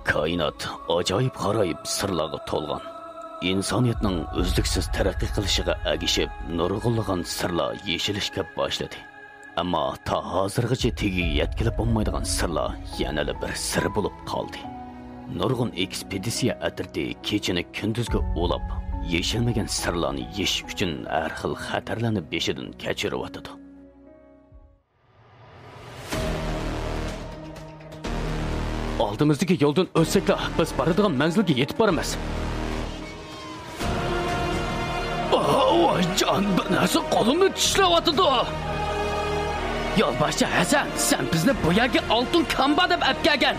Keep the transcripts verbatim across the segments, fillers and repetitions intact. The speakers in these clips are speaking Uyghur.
كائىنات ئاجايىپ غارايىپ سىرلارغا تولغان. ئىنسانىيەتنىڭ ئۈزلۈكسىز تەرەققىي قىلىشىغا ئەگىشىپ، نۇرغۇنلىغان سىرلار يېشىلىشكە باشلىدى. ئەمما تا ھازىرغىچە تېگىگە يەتكىلى بولمايدىغان سىرلار يەنىلا بىر سىر بولۇپ قالدى. نۇرغۇن ئېكسپېدىتسىيە ئەترىتى كېچىنى كۈندۈزگە ئۇلاپ، يېشىلمىگەن سىرلارنى يېشىش ئۈچۈن ھەر خىل خەتەرلەرنى بېشىدىن كەچۈرۈۋاتىدۇ. ئالدىمىزدىكى يولدىن ئۆتسەكلا، بىز بارىدىغان مەنزىلگە يېتىپ بارىمىز. ۋايجان، بىر نەرسە قولۇمنى چىشلەۋاتىدۇ. يولباشچى ھەسەن، سەن بىزنى بۇ يەرگە ئالتۇن كامبا دەپ ئەپ كەلگەن.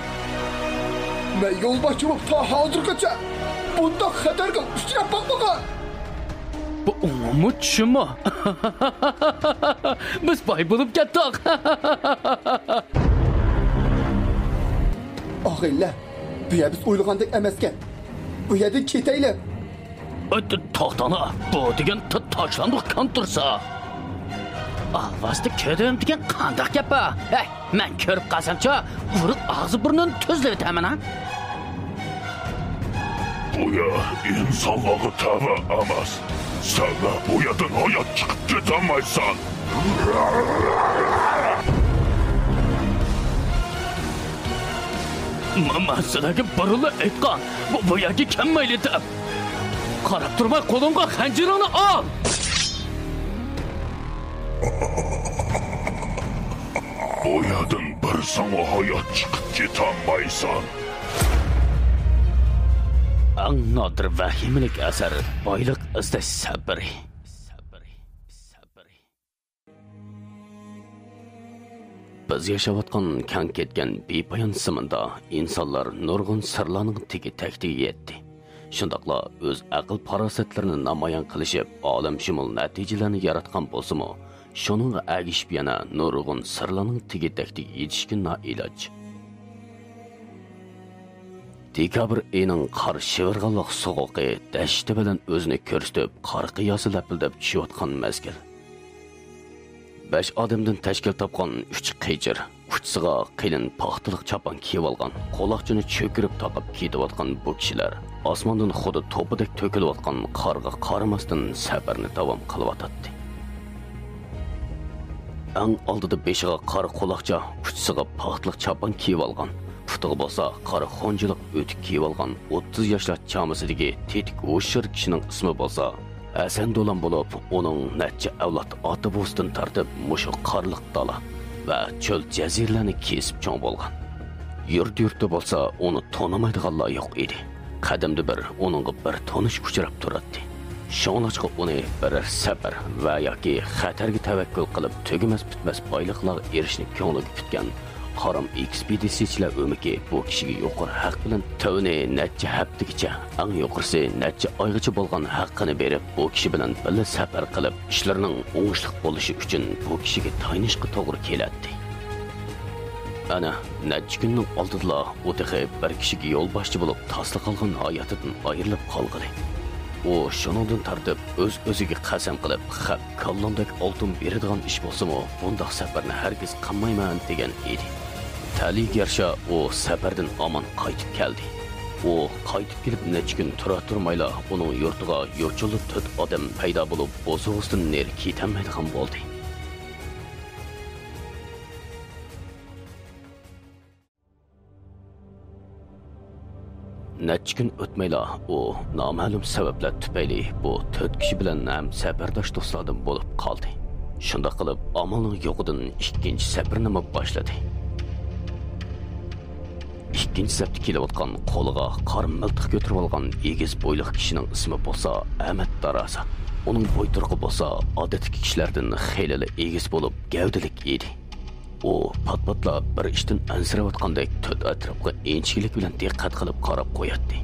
مەن يولباشچى بولۇپ تا ھازىرغىچە بۇنداق خەتەرگە ئۇچراپ باقمىغان. بۇ ئوڭۇممۇ چۈشۈممۇ؟ بىز باي بولۇپ كەتتۇق. ئاغىنىلەر، بۇ يەر بىز ئويلىغاندەك ئەمەسكەن. بۇ يەردىن كېتەيلى. ئە، ت-، توختاڭلار، بۇ دېگەن ت-، تاشلاندۇق كونترسا. ئالۋاستى كۆردۈم دېگەن قانداق گەپ بۇ؟ ھەي، مەن كۆرۈپ قالسامچۇ، ئۇرۇق ئاغزى بۇرنىنى تۈزلىۋېتەرمەن ھە. بۇ يەر ئىنسانلارغا تەۋە ئەمەس. سەنلەر بۇ يەردىن ھايات چىقىپ كېتەلمەيسەن. م-، مەن سىلەرگە بۇرۇنلا ئېيتقان، بۇ، بۇ يەرگە كەلمەيلى دەپ. قاراپ تۇرماي قولۇڭغا خەنجىرىڭنى ئال! بۇ يەردىن بىرسىڭلا ھايات چىقىپ كېتەلمەيسەن. ئەڭ نادىر ۋەھىمىلىك ئەسەر، بايلىق ئىزدەش سەپىرى. بىز ياشاۋاتقان كەڭ كەتكەن بىپايان زېمىندا ئىنسانلار نۇرغۇن سىرلارنىڭ تېگى تەكتىگە يەتتى. شۇنداقلا ئۆز ئەقىل-پاراسەتلىرىنى نامايان قىلىشىپ، ئالەمشۇمۇل نەتىجىلەرنى ياراتقان بولسىمۇ، شۇنىڭغا ئەگىشىپ يەنە نۇرغۇن سىرلارنىڭ تېگى تەكتىگە يېتىشكە نائىلاج. دېكابىر ئېيىنىڭ قار شىۋىرغانلىق سوغۇقى دەشتى بىلەن ئۆزىنى كۆرسىتىپ، قار قىياسى لەپىلدەپ چۈشۈۋاتقان مەزگىل. بەش ئادەمدىن تەشكىل تاپقان ئۈچ قېچىر، ئۇچىسىغا قېلىن پاختىلىق چاپان كىيىۋالغان، قۇلاقچىنى چۆكۈرۈپ تاقاپ كېتىۋاتقان بۇ كىشىلەر ئاسماندىن خۇددى توپىدەك تۆكۈلۈۋاتقان قارغا قارىماستىن سەپەرنى داۋام قىلىۋاتاتتى. ئەڭ ئالدىدا بېشىغا قارا قۇلاقچا، ئۇچىسىغا پاختىلىق چاپان كىيىۋالغان، پۇتىغا بولسا قارا خونجىلىق ئۆتۈك كىيىۋالغان ئوتتۇز ياشلار چامىسىدىكى تېتىك ھوشيار كىشىنىڭ ئىسمى بولسا ھەسەن دولان بولۇپ، ئۇنىڭ نەچچە ئەۋلاد ئاتا-بوۋىسىدىن تارتىپ مۇشۇ قارلىق دالا ۋە چۆل جەزىرىلەرنى كېسىپ چوڭ بولغان. يۇرت-يۇرتتا بولسا ئۇنى تونۇمايدىغانلار يوق ئىدى. قەدىمدە بىر ئۇنىڭغا بىر تونۇش ئۇچراپ تۇراتتى. شۇڭلاشقا ئۇنى بىرەر سەپەر ۋە ياكى خەتەرگە تەۋەككۈل قىلىپ تۈگىمەس پۈتمەس بايلىقلارغا ئېرىشىشنى كۆڭلىگە پۈتكەن قارام ئېكسپېدىتسىيەچىلەر ئۆمىكى بۇ كىشىگە يۇقىرى ھەق بىلەن تۆۋىنى نەچچە ھەپتىگىچە، ئەڭ يۇقىرىسى نەچچە ئايغىچە بولغان ھەققىنى بېرىپ، بۇ كىشى بىلەن بىللە سەپەر قىلىپ، ئىشلىرىنىڭ ئوڭۇشلۇق بولۇشى ئۈچۈن بۇ كىشىگە تايىنىشقا توغرا كېلەتتى. ئەنە، نەچچە كۈننىڭ ئالدىدىلا ئۇ تېخى بىر كىشىگە يولباشچى بولۇپ تاسلا قالغان ھاياتىدىن ئايرىلىپ قالغىلى. ئۇ شۇنىڭدىن تارتىپ ئۆز-ئۆزىگە قەسەم قىلىپ، خەپ كاللامدەك ئالتۇن بېرىدىغان ئىش بولسىمۇ، بۇنداق سەپەرنى ھەرگىز قىلمايمەن دېگەن ئىدى. تەلىيىگە يارىشا ئۇ سەپەردىن ئامان قايتىپ كەلدى. ئۇ قايتىپ كېلىپ نەچچە كۈن تۇرا تۇرمايلا ئۇنىڭ يۇرتىغا يوچۇنلۇق تۆت ئادەم پەيدا بولۇپ، بوسۇغىسىدىن نېرى كېتەلمەيدىغان بولدى. نەچچە كۈن ئۆتمەيلا ئۇ نامەلۇم سەۋەبلەر تۈپەيلى بۇ تۆت كىشى بىلەن ھەم سەپەرداش دوستلاردىن بولۇپ قالدى. شۇنداق قىلىپ ئامالنىڭ يوقىدىن ئىككىنچى سەپىرىنىمۇ باشلىدى. ئىككىنچى سەپتە كېلىۋاتقان قولىغا قارا مىلتىق كۆتۈرۈۋالغان ئېگىز بويلۇق كىشىنىڭ ئىسمى بولسا ئەمەت دارازا. ئۇنىڭ بوي تۇرقى بولسا ئادەتتىكى كىشىلەردىن خېلىلا ئېگىز بولۇپ گەۋدىلىك ئىدى. ئۇ پات-پاتلا بىر ئىشتىن ئەنسىرەۋاتقاندەك تۆت ئەتراپقا ئىنچىكىلىك بىلەن دىققەت قىلىپ قاراپ قوياتتى.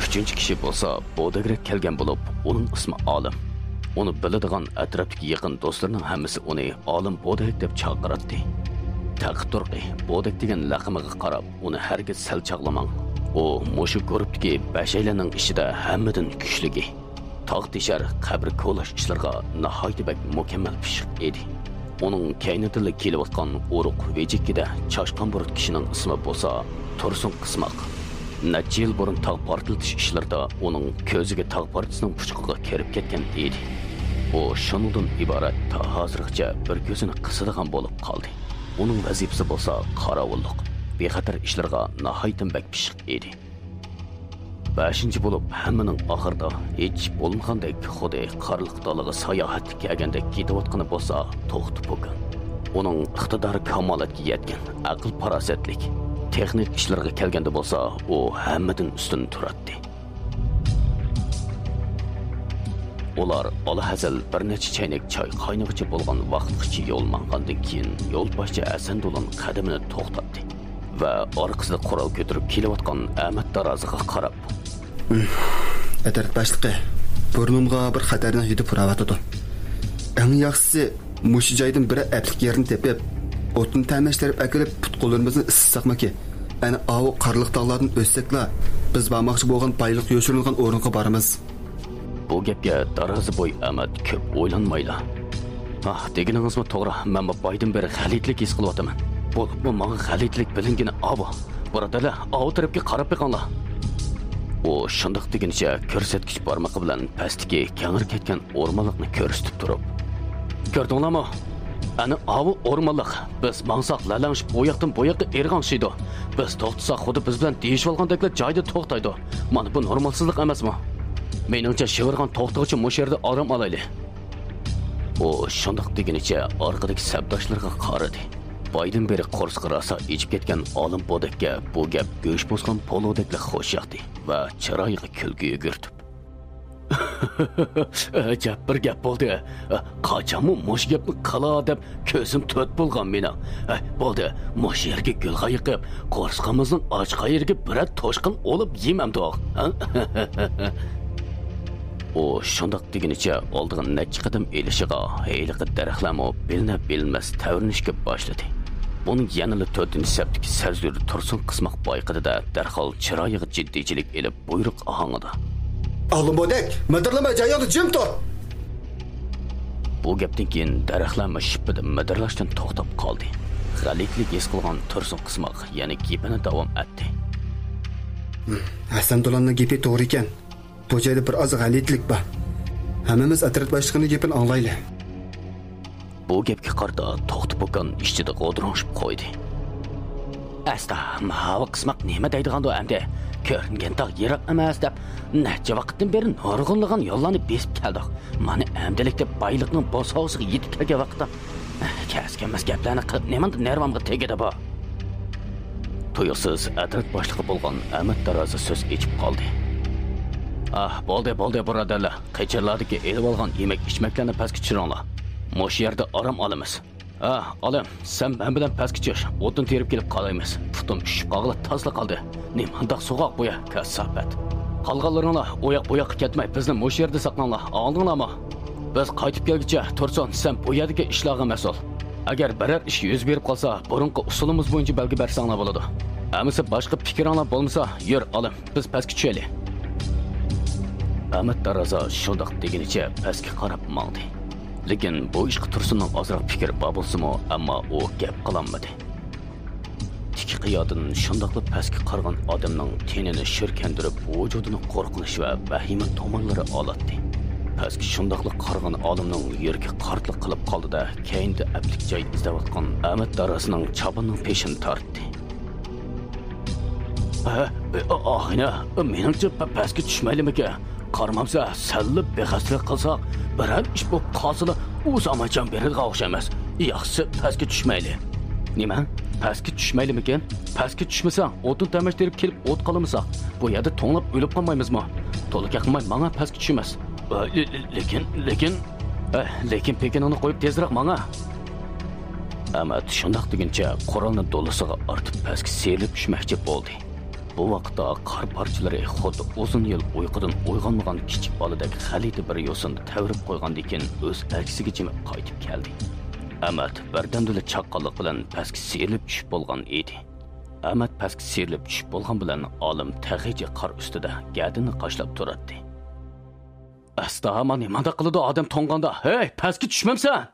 ئۈچىنچى كىشى بولسا بودەكرەك كەلگەن بولۇپ، ئۇنىڭ ئىسمى ئالىم. ئۇنى بىلىدىغان ئەتراپتىكى يېقىن دوستلىرىنىڭ ھەممىسى ئۇنى ئالىم بودەك دەپ چاقىراتتى. تەقىپ تۇرقى، بودەك دېگەن لەقىمىگە قاراپ، ئۇنى ھەرگىز سەل چاغلىماڭ. ئۇ مۇشۇ گۇرۇپتىكى بەشەيلەننىڭ ئىچىدە ھەممىدىن كۈچلۈكى. تاغ تېشەر، قەبرە كولاش ئىشلىرىغا ناھايىتى بەك مۇكەممەل پىششىق ئىدى. ئۇنىڭ كەينىدىنلا كېلىۋاتقان ئورۇق ۋىجىككىدە چاشقان بۇرۇت كىشىنىڭ ئىسمى بولسا تۇرسۇن قىسماق. نەچچە يىل بۇرۇن تاغ پارتلىتىش ئىشلىرىدا ئۇنىڭ كۆزىگە تاغ پارچىسىنىڭ پۇچىقىغا كىرىپ كەتكەن ئىدى. ئۇ شۇنىڭدىن ئىبارەت تا ھازىرغىچە بىر كۆزىنى قىسىدىغان بولۇپ قالدى. ئۇنىڭ ۋەزىپىسى بولسا قاراۋۇللۇق، بىخەتەر ئىشلىرىغا ناھايىتى بەك پىششىق ئىدى. بەشىنچى بولۇپ، ھەممىنىڭ ئاخىرىدا ھېچ بولمىغاندەك خۇددى قارلىق دالىغا ساياھەتكە كەلگەندەك كېتىۋاتقىنى بولسا توختى پوكان. ئۇنىڭ ئىقتىدارى كامالەتكە يەتكەن، ئەقىل-پاراسەتلىك، تېخنىك ئىشلىرىغا كەلگەندە بولسا ئۇ ھەممىدىن ئۈستۈن تۇراتتى. ئۇلار ئالاھەزەل بىر نەچچە چەينەك چاي قاينىغۇچە بولغان ۋاقىتقىچە يول ماڭغاندىن كېيىن، يولباشچى ھەسەندۇلان قەدىمىنى توختاتتى ۋە ئارقىسىدا قورال كۆتۈرۈپ كېلىۋاتقان ئەمەت دارازىغا قاراپ، ئەترەت باشلىقى، بۇرنۇمغا بىر خەتەرنىڭ ھىدى پۇراۋاتىدۇ. ئەڭ ياخشىسى، مۇشۇ جايدىن بىر ئەپلىك يەرنى تېپىپ، ئوتۇن تەمەچلەپ ئەكېلىپ، پۇت-قوللىرىمىزنى ئىسسىتساقمىكىن. ئەنە ئاۋۇ قارلىق تاغلاردىن ئۆتسەكلا، بىز بارماقچى بولغان بايلىق يوشۇرۇنغان ئورۇنغا بارىمىز. بۇ گەپكە دارازا بوي ئەمەت كۆپ ئويلانمايلا، «ئاھ، دېگىنىڭىزمۇ توغرا، مەنمۇ بايدىن بېرى غەلىتىلىك ھېس قىلىۋاتىمەن. بولۇپمۇ ماڭا غەلىتىلىك بىلىنگىنى ئاۋۇ. بۇرادەرلەر، ئاۋۇ تەرەپكە قاراپ بېقىڭلار.» ئۇ شۇنداق دېگىنىچە كۆرسەتكۈچ بارمىقى بىلەن پەستىكى كەڭرى كەتكەن ئورمانلىقنى كۆرسىتىپ تۇرۇپ، «كۆردۈڭلارمۇ؟ ئەنە ئاۋۇ ئورمانلىق. بىز ماڭساق لەلەڭشىپ ئۇ ياقتىن بۇ ياققا ئىرغاڭشىيدۇ. بىز توختىساق خۇددى بىز بىلەن دېيىشىۋالغاندەكلا جايىدا توختايدۇ. مانا بۇ نورمالسىزلىق ئەمەسمۇ؟ مېنىڭچە شىۋىرغان توختىغۇچە مۇشۇ يەردە ئارام ئالايلى.» ئۇ شۇنداق دېگىنىچە ئارقىدىكى سەپداشلىرىغا قارىدى. بايدىن بېرى قورسىقى راسا ئېچىپ كەتكەن ئالىم بودەككە بۇ گەپ گۆش بوسقان پولۇدەكلا خوش ياقتى ۋە چىرايىغا كۈلكە يۈگۈرتۈپ، «ئەجەب بىر گەپ بولدى. قاچانمۇ مۇشۇ گەپنى قىلا دەپ كۆزۈم تۆت بولغان مېنىڭ. ھەي، بولدى، مۇشۇ يەرگە گۈلغا يېقىپ، قورسىقىمىزنىڭ ئاچقان يېرىگە بىرەر توشقان ئۇلۇپ يېمەمدۇق.» ئۇ شۇنداق دېگىنىچە ئالدىغا نەچچە قەدەم ئېلىشىغا، ھېلىقى دەرەخلەرمۇ بىلىنە-بىلىنمەس تەۋرىنىشكە باشلىدى. بۇنى يەنىلا تۆتىنچى سەپتىكى سەزگۈر تۇرسۇن قىسماق بايقىدى-دە، دەرھال چىرايىغا جىددىيچىلىك ئېلىپ، بۇيرۇق ئاھاڭىدا، «ئالىم بودەك، مىدىرلىما، جايىڭدا جىم تۇر!» بۇ گەپتىن كېيىن دەرەخلەرمۇ شىپپىدە مىدىرلاشتىن توختاپ قالدى. غەلىتىلىك ھېس قىلغان تۇرسۇن قىسماق يەنە گېپىنى داۋام ئەتتى. ھەسەندۇلاننىڭ گېپى توغرا ئىكەن. بۇ جايدا بىر ئاز غەلىتىلىك بار. ھەممىمىز ئەترەت باشلىقىنىڭ گېپىنى ئاڭلايلى. بۇ گەپكە قارىتا توختى پوكان ئىچىدە غودۇرۇڭشىپ قويدى. ئەستا، ماۋۇ قىسماق نېمە دەيدىغاندۇ ئەمدى؟ كۆرۈنگەن تاغ يىراق ئەمەس دەپ، نەچچە ۋاقىتتىن بېرى نۇرغۇنلىغان يوللارنى بېسىپ كەلدۇق. مانا ئەمدىلىكتە بايلىقنىڭ بوساغىسىغا يېتىپ كەلگەن ۋاقىتتا، كەس-كەلمەس گەپلەرنى قىلىپ نېماندىن نېرۋامغا تېگىدى بۇ؟ تۇيۇقسىز ئەترەت باشلىقى بولغان ئەمەت دارازا سۆز ئېچىپ قالدى. ئاھ، بولدى، بولدى، بۇرادەرلەر. قېچىرلاردىكى ئېلىۋالغان يېمەك-ئىچمەكلەرنى پەسكە چۈشۈرۈڭلار. مۇشۇ يەردە ئارام ئالىمىز. ھە، ئالىم، سەن مەن بىلەن پەسكە چۈش، ئوتۇن تېرىپ كېلىپ قالايمىز. پۇتۇم ئۈشۈپ قالغىلى تازلا قالدى. نېمانداق سوغۇق بۇ يەر، كاساپەت. قالغانلىرىڭلار ئۇ ياق بۇ ياققا كەتمەي، بىزنى مۇشۇ يەردە ساقلاڭلار، ئاڭلىدىڭلارمۇ؟ بىز قايتىپ كەلگۈچە تۇرسۇن، سەن بۇ يەردىكى ئىشلارغا مەسئۇل. ئەگەر بىرەر ئىش يۈز بېرىپ قالسا، بۇرۇنقى ئۇسۇلىمىز بويىچە بەلگە بەرسەڭلار بولىدۇ. ئەمىسە باشقا پىكرىڭلار بولمىسا، يۈر، ئالىم، بىز پەسكە چۈشەيلى. ئەمەت دارازا شۇنداق دېگىنىچە پەسكە قاراپ ماڭدى. لېكىن بۇ ئىشقا تۇرسۇننىڭ ئازراق پىكرى بار بولسىمۇ، ئەمما ئۇ گەپ قىلالمىدى. تىكى قىيادىن شۇنداقلا پەسكە قارىغان ئادەمنىڭ تېنىنى شىركەندۈرۈپ، ۋۇجۇدىنى قورقۇنچ ۋە ۋەھىمە تومۇرلىرى ئالاتتى. پەسكە شۇنداقلا قارىغان ئالىمنىڭ يۈرىكى قارتلىق قىلىپ قالدى-دە، كەينىدە ئەپلىك جاي ئىزدەۋاتقان ئەمەت دارازىنىڭ چاپىنىنىڭ پېشىنى تارتتى. ئە، ئە، ئاغىنە، مېنىڭچە پە-، پەسكە چۈشمەيلىمىكىن؟ قارىمامسەن، سەللا بىخەستەلىك قىلساق، بىرەر ئىش بولۇپ قالسىلا، ئۇ زامانچان بېرىدىغان ئوخشايمىز. ياخشىسى پەسكە چۈشمەيلى. نېمە؟ پەسكە چۈشمەيلىمىكىن؟ پەسكە چۈشمىسەڭ، ئوتۇن تەمەشتۈرۈپ كېلىپ ئوت قالىمىساق، بۇ يەردە توڭلاپ ئۆلۈپ قالمايمىزمۇ؟ تولا كەقماي ماڭا پەسكە چۈشىمىز. ئە، لې-، لې-، لېكىن، لېكىن. ئە، لېكىن پېكىنىڭنى قويۇپ تېزرەك ماڭا. ئەمەت شۇنداق دېگىنىچە قورالنى دولىسىغا ئارتىپ پەسكە سىيرىلىپ چۈشمەكچى بولدى. بۇ ۋاقىتتا قار پارچىلىرى خۇددى ئۇزۇن يىل ئۇيقۇدىن ئويغانمىغان كىچىك بالىدەك غەلىتە بىر يوسۇندا تەۋرەپ قويغاندىكىن ئۆز ئەركىسىگە جىمىپ قايتىپ كەلدى. ئەمەت بىردەمدىلا چاققانلىق بىلەن پەسكە سىيرىلىپ چۈشۈپ بولغان ئىدى. ئەمەت پەسكە سىيرىلىپ چۈشۈپ بولغان بىلەن ئالىم تېخىچە قار ئۈستىدە گەدىنىنى قاشلاپ تۇراتتى. ئەستا، مانا نېمانداق قىلىدۇ ئادەم توڭغاندا؟ ھەي، پەسكە چۈشمەمسەن؟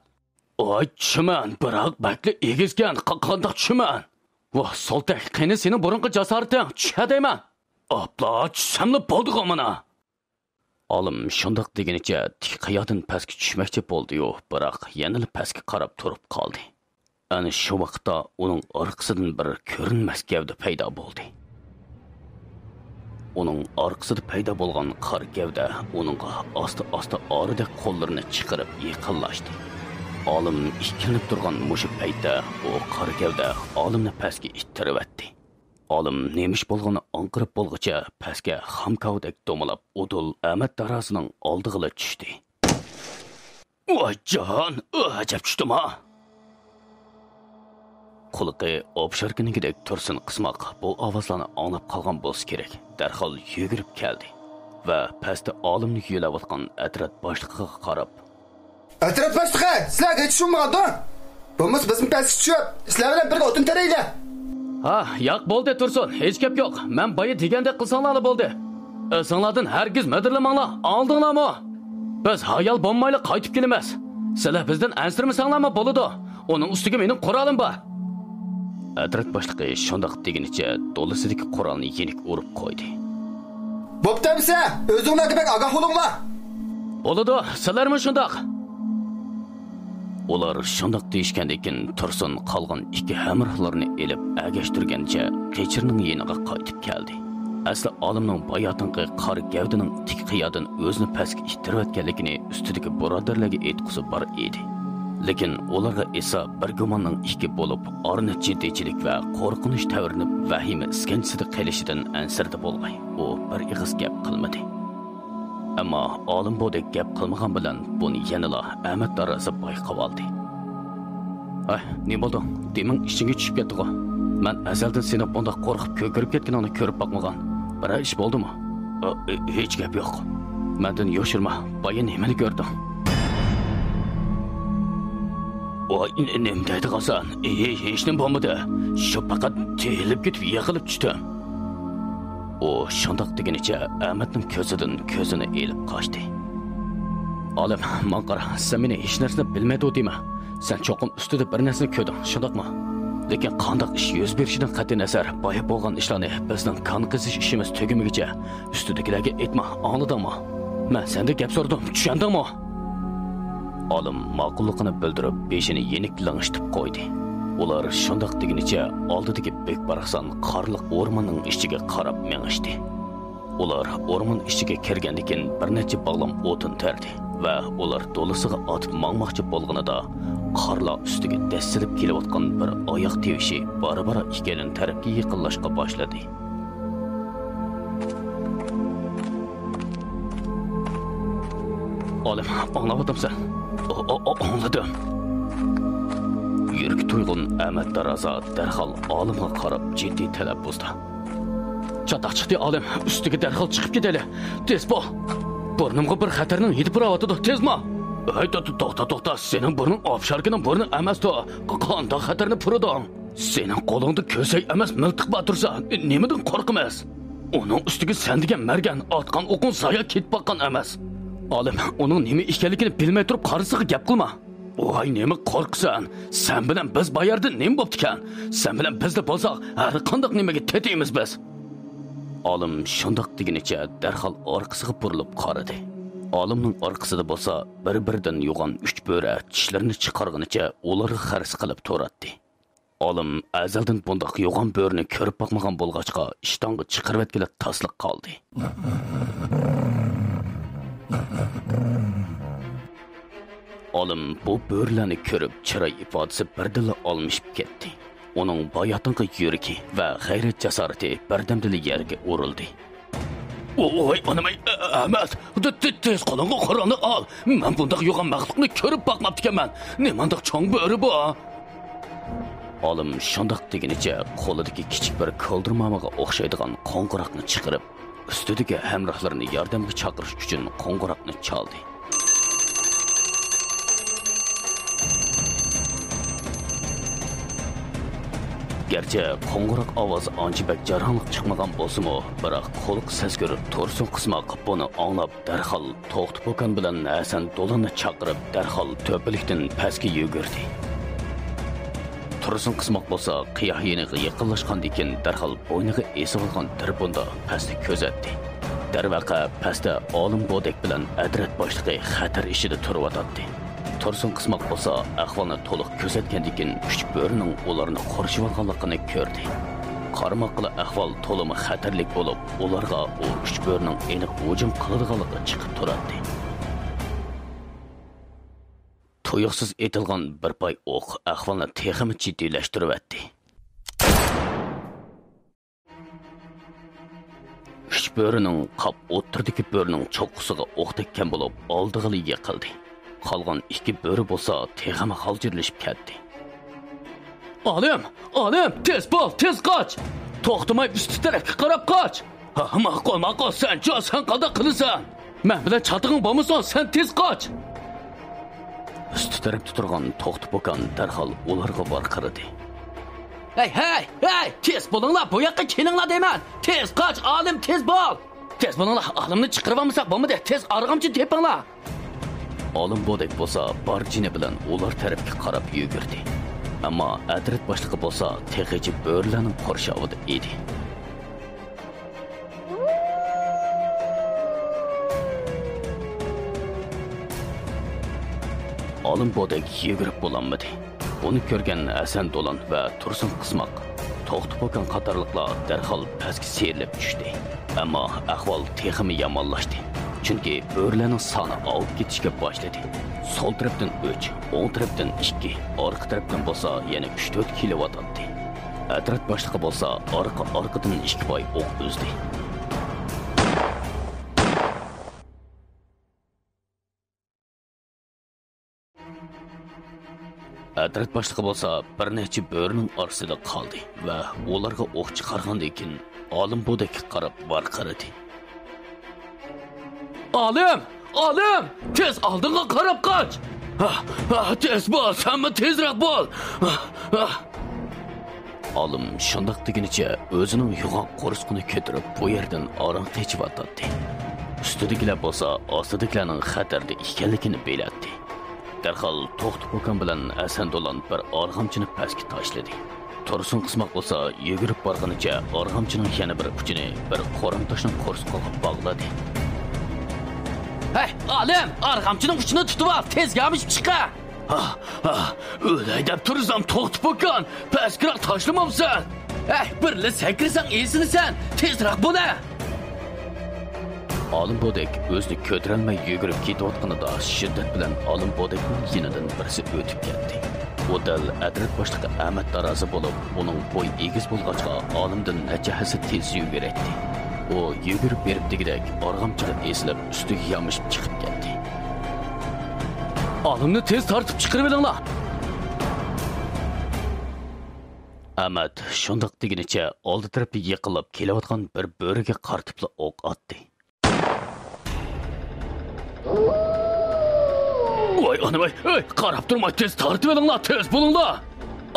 ۋاي، چۈشىمەن، بىراق بەكلا ئېگىزكەن، ق-، قانداق چۈشىمەن؟ ۋاھ، سولتەك، قېنى سېنىڭ بۇرۇنقى جاسارىتىڭ، چۈش ھەدەيمەن! ئاپلا، چۈشسەملا بولدىغۇ مانا! ئالىم شۇنداق دېگىنىچە تىك قىيادىن پەسكە چۈشمەكچى بولدى-يۇ، بىراق يەنىلا پەسكە قاراپ تۇرۇپ قالدى. ئەنە شۇ ۋاقىتتا ئۇنىڭ ئارقىسىدىن بىر كۆرۈنمەس گەۋدە پەيدا بولدى. ئۇنىڭ ئارقىسىدا پەيدا بولغان قارا گەۋدە ئۇنىڭغا ئاستا-ئاستا ئارىدەك قوللىرىنى چىقىرىپ يېقىنلاشتى. ئالىم ئىككىلىنىپ تۇرغان مۇشۇ پەيتتە ئۇ قارا گەۋدە ئالىمنى پەسكە ئىتتىرىۋەتتى. ئالىم نېمە ئىش بولغىنىنى ئاڭقىرىپ بولغۇچە پەسكە خام كاۋىدەك دومىلاپ ئۇدۇل ئەمەت دارازىنىڭ ئالدىغىلا چۈشتى. ۋاي جان، ئەجەب چۈشتىما! قۇلىقى ئوپشاركىنىڭكىدەك تۇرسۇن قىسماق بۇ ئاۋازلارنى ئاڭلاپ قالغان بولسا كېرەك، دەرھال يۈگۈرۈپ كەلدى ۋە پەستە ئالىمنى يۆلەۋاتقان ئەترەت باشلىقىغا قاراپ، ئەترەت باشلىقى، سىلەرگە ھېچ ئىش بولمىغاندۇ؟ بولمىسا بىزمۇ پەسكە چۈشۈپ، سىلەر بىلەن بىرگە ئوتۇن تېرەيلى. ھا، ياق، بولدى تۇرسۇن، ھېچ گەپ يوق. مەن بايا دېگەندەك قىلساڭلارلا بولدى. ئېسىڭلاردىن ھەرگىز مىدىرلىماڭلار، ئاڭلىدىڭلارمۇ؟ بىز ھايال بولمايلا قايتىپ كېلىمىز. سىلەر بىزدىن ئەنسىرىمىسەڭلارمۇ بولىدۇ. ئۇنىڭ ئۈستىگە مېنىڭ قورالىم بار. ئەترەت باشلىقى شۇنداق دېگىنىچە دولىسىدىكى قورالنى يېنىك ئۇرۇپ قويدى. بوپتۇ ئەمىسە، ئۆزۈڭلارگە بەك ئاگاھ بولۇڭلار. بولىدۇ، سىلەرمۇ شۇنداق. ئۇلار شۇنداق دېيىشكەندىن كېيىن تۇرسۇن قالغان ئىككى ھەمراھلىرىنى ئېلىپ ئەگەشتۈرگەنچە قېچىرنىڭ يېنىغا قايتىپ كەلدى. ئەسلى ئالىمنىڭ باياتىنقى قارا گەۋدىنىڭ تىك قىيادىن ئۆزىنى پەسكە ئىتتىرىۋەتكەنلىكىنى ئۈستىدىكى بۇرادەرلەرگە ئېيتقۇسى بار ئىدى. لېكىن ئۇلارغا ئېيتسا بىر گۇماننىڭ ئىككى بولۇپ، ئارىنى جىددىيچىلىك ۋە قورقۇنچ تەۋرىنىپ، ۋەھىمە ئىسكەنجىسىدە قېلىشىدىن ئەنسىرىدى بولغاي، ئۇ بىر ئېغىز گەپ قىلمىدى. ئەمما ئالىم بۇدەك گەپ قىلمىغان بىلەن بۇنى يەنىلا ئەمەت دارازا بايقىۋالدى. ھەي، نېمە بولدۇڭ؟ دېمىڭ ئىچىڭگە چۈشۈپ كەتتىغۇ؟ مەن ئەزەلدىن سېنىڭ بۇنداق قورقۇپ كۆكىرىپ كەتكىنىڭنى كۆرۈپ باقمىغان. بىرەر ئىش بولدىمۇ؟ ئا، ھېچ گەپ يوق. مەندىن يوشۇرما، بايا نېمىنى كۆردۈڭ؟ ۋاي، نېمە دەيدىغانسەن؟ ھېچنېمە بولمىدى. شۇ پەقەت تېيىلىپ كېتىپ يىقىلىپ چۈشتۈم. ئۇ شۇنداق دېگىنىچە ئەمەتنىڭ كۆزىدىن كۆزىنى ئېلىپ قاچتى. ئالىم، ماڭا قارا، سەن مېنى ھېچ نەرسىنى بىلمەيدۇ دېمە. سەن چوقۇم ئۈستىدە بىر نەرسىنى كۆردۈڭ، شۇنداقمۇ؟ لېكىن قانداق ئىش يۈز بېرىشىدىن قەتئىينەزەر، بايا بولغان ئىشلارنى بىزنىڭ كان قېزىش ئىشىمىز تۈگىمىگۈچە ئۈستىدىكىلەرگە ئېيتما، ئاڭلىدىڭمۇ؟ مەن سەندىن گەپ سورىدىم، چۈشەندىڭمۇ؟ ئالىم ماقۇللۇقىنى بىلدۈرۈپ، بېشىنى يېنىك لىڭشىتىپ قويدى. ئۇلار شۇنداق دېگىنىچە ئالدىدىكى بۈك باراقسان قارلىق ئورماننىڭ ئىچىگە قاراپ مېڭىشتى. ئۇلار ئورمان ئىچىگە كىرگەندىن كېيىن بىر نەچچە باغلام ئوتۇن تەردى ۋە ئۇلار دولىسىغا ئاتىپ ماڭماقچى بولغىنىدا، قارلار ئۈستىگە دەسسىلىپ كېلىۋاتقان بىر ئاياق تىۋىشى بارا-بارا ئىككىيلەن تەرەپكە يېقىنلاشقا باشلىدى. ئالىم، ئاڭلاۋاتامسەن؟ ئا-، ئا-، ئا-، ئاڭلىدىم. يۈرىكى تويغۇن ئەمەت دارازا دەرھال ئالىمغا قاراپ جىددىي تەلەپپۇزدا. چاتاق چىقتى، ئالىم. ئۈستىگە دەرھال چىقىپ كېتەيلى. تېز بول. بۇرنۇمغا بىر خەتەرنىڭ ھىدى پۇراۋاتىدۇ. تېزما! ھەي، تو-، تو-، توختا، توختا. سېنىڭ بۇرنۇڭ ئوپشاركىنىڭ بۇرنى ئەمەستۇ. ق-، قانداق خەتەرنى پۇرىدىڭ؟ سېنىڭ قولۇڭدا كۆسەي ئەمەس مىلتىق بار تۇرسا، نېمىدىن قورقىمىز؟ ئۇنىڭ ئۈستىگە سەن دېگەن مەرگەن ئاتقان ئوقۇڭ زايا كېتىپ باققان ئەمەس. ئالىم، ئۇنىڭ نېمە ئىكەنلىكىنى بىلمەي تۇرۇپ قارىسىغا گەپ قىلما. ۋاي، نېمە قورقىسەن؟ سەن بىلەن بىز بار يەردە نېمە بوپتىكەن؟ سەن بىلەن بىزدە بولساق، ھەر قانداق نېمىگە تېتىيمىز بىز. ئالىم شۇنداق دېگىنىچە دەرھال ئارقىسىغا بۇرۇلۇپ قارىدى. ئالىمنىڭ ئارقىسىدا بولسا بىر-بىرىدىن يوغان ئۈچ بۆرە چىشلىرىنى چىقارغىنىچە ئۇلارغا خەرس قىلىپ تۇراتتى. ئالىم ئەزەلدىن بۇنداق يوغان بۆرىنى كۆرۈپ باقمىغان بولغاچقا، ئىشتانغا چىقىرىۋەتكىلى تاسلا قالدى. ئالىم بۇ بۆرىلەرنى كۆرۈپ، چىراي ئىپادىسى بىردىنلا ئالمىشىپ كەتتى. ئۇنىڭ باياتىنقى يۈرىكى ۋە غەيرەت-جاسارىتى بىردەمدىلا يەرگە ئۇرۇلدى. ۋوي، ئانىمەي، ئە-، ئەمەس. تې-، تې-، تېز قولۇڭغا قورالنى ئال. مەن بۇنداق يوغان مەخلۇقنى كۆرۈپ باقماپتىكەنمەن. نېمانداق چوڭ بۆرە بۇ؟ ئالىم شۇنداق دېگىنىچە قولىدىكى كىچىك بىر كولدۇرمامىغا ئوخشايدىغان قوڭغۇراقنى چىقىرىپ، ئۈستىدىكى ھەمراھلىرىنى ياردەمگە چاقىرىش ئۈچۈن قوڭغۇراقنى چالدى. گەرچە قوڭغۇراق ئاۋاز ئانچە بەك جاراڭلىق چىقمىغان بولسىمۇ، بىراق قۇلىقى سەزگۈر تۇرسۇن قىسماق بۇنى ئاڭلاپ، دەرھال توختى پوكان بىلەن ھەسەن دولاننى چاقىرىپ، دەرھال تۆپىلىكتىن پەسكە يۈگۈردى. تۇرسۇن قىسماق بولسا قىيا يېنىغا يېقىنلاشقاندىن كېيىن، دەرھال بوينىغا ئېسىۋالغان تېلېفوندا پەستە كۆزەتتى. دەرۋەقە، پەستە ئالىم بودەك بىلەن ئەترەت باشلىقى خەتەر ئىچىدە تۇرۇۋاتاتتى. تۇرسۇن قىسماق بولسا ئەھۋالنى تولۇق كۆزەتكەندىن كېيىن، ئۈچ بۆرىنىڭ ئۇلارنى قورشىۋالغانلىقىنى كۆردى. قارىماققىلا ئەھۋال تولىمۇ خەتەرلىك بولۇپ، ئۇلارغا ئۇ ئۈچ بۆرىنىڭ ئېنىق ھۇجۇم قىلىدىغانلىقى چىقىپ تۇراتتى. تۇيۇقسىز ئېتىلغان بىر پاي ئوق ئەھۋالنى تېخىمۇ جىددىيلەشتۈرۈۋەتتى. ئۈچ بۆرىنىڭ قاپ ئوتتۇرىدىكى بۆرىنىڭ چوققىسىغا ئوق تەگكەن بولۇپ، ئالدىغىلا يىقىلدى. قالغان ئىككى بۆرە بولسا تېخىمۇ غالجىرلىشىپ كەتتى. ئالىم! ئالىم! تېز بول! تېز قاچ! توختىماي ئۈستى تەرەپكە قاراپ قاچ! ھا، ماقۇل، ماقۇل، سەنچۇ، سەن قانداق قىلىسەن؟ مەن بىلەن چاتىقىڭ بولمىسا، سەن تېز قاچ! ئۈستى تەرەپتە تۇرغان توختى پوكان دەرھال ئۇلارغا ۋارقىرىدى. ھەي، ھەي، ھەي، تېز بولۇڭلار، بۇ ياققا كېلىڭلار دەيمەن! تېز قاچ، ئالىم، تېز بول! تېز بولۇڭلار، ئالىمنى چىقىرىۋالمىساق بولمىدى، تېز ئارغامچىنى تېپىڭلار! ئالىم بودەك بولسا بار جېنى بىلەن ئۇلار تەرەپكە قاراپ يۈگۈردى. ئەمما ئەترەت باشلىقى بولسا تېخىچە بۆرىلەرنىڭ قورشاۋىدا ئىدى. ئالىم بودەك يۈگۈرۈپ بولالمىدى. بۇنى كۆرگەن ھەسەن دولان ۋە تۇرسۇن قىسماق، توختى پوكان قاتارلىقلار دەرھال پەسكە سىيرىلىپ چۈشتى. ئەمما ئەھۋال تېخىمۇ يامانلاشتى. چۈنكى بۆرىلەرنىڭ سانى ئاۋۇپ كېتىشكە باشلىدى. سول تەرەپتىن ئۈچ، ئوڭ تەرەپتىن ئىككى، ئارقا تەرەپتىن بولسا يەنە ئۈچ تۆت كېلىۋاتاتتى. ئەترەت باشلىقى بولسا ئارقا-ئارقىدىن ئىككى پاي ئوق ئۈزدى. ئەترەت باشلىقى بولسا بىر نەچچە بۆرىنىڭ ئارىسىدا قالدى ۋە ئۇلارغا ئوق چىقارغاندىن كېيىن، ئالىم بودەككە قاراپ ۋارقىرىدى. ئالىم! ئالىم! تېز ئالدىڭغا قاراپ قاچ! ھا، ھا، تېز بول، سەنمۇ تېزرەك بول! ھا، ھا. ئالىم شۇنداق دېگىنىچە ئۆزىنىڭ يوغان قورسىقىنى كۆتۈرۈپ، بۇ يەردىن ئاران قېچىۋاتاتتى. ئۈستىدىكىلەر بولسا ئاستىدىكىلەرنىڭ خەتەردە ئىكەنلىكىنى بىلەتتى. دەرھال توختى پوكان بىلەن ھەسەن دولان بىر ئارغامچىنى پەسكە تاشلىدى. تۇرسۇن قىسماق بولسا يۈگۈرۈپ بارغىنىچە ئارغامچىنىڭ يەنە بىر ئۇچىنى بىر قورام تاشنىڭ قورسىقىغا باغلىدى. ھەي، ئالىم، ئارغامچىنىڭ ئۇچىنى تۇتۇۋال، تېز يامىشىپ چىقە! ھا، ھا، ئۆلەي دەپ تۇرسام، توختى پوكان، پەسكىراق تاشلىمامسەن؟ ھەي، بىرلا سەكرىسەڭ ئېسىلىسەن، تېزراق بولە! ئالىم بودەك ئۆزىنى كۆتۈرەلمەي يۈگۈرۈپ كېتىۋاتقىنىدا، شىددەت بىلەن ئالىم بودەكنىڭ يېنىدىن بىرسى ئۆتۈپ كەتتى. ئۇ دەل ئەترەت باشلىقى ئەمەت تارازى بولۇپ، ئۇنىڭ بويى ئېگىز بولغاچقا، ئالىمدىن نەچچە ھەسسە تېز يۈگۈرەتتى. ئۇ يۈگۈرۈپ بېرىپ دېگۈدەك ئارغامچىغا ئېسىلىپ، ئۈستىگە يامىشىپ چىقىپ كەتتى. ئالىمنى تېز تارتىپ چىقىرىۋېلىڭلار! ئەمەت شۇنداق دېگىنىچە ئالدى تەرەپتە يېقىنلاپ كېلىۋاتقان بىر بۆرىگە قارىتىپلا ئوق ئاتتى. ۋاي ئانىۋاي، ئەي، قاراپ تۇرماي تېز تارتىۋېلىڭلار، تېز بولۇڭلار!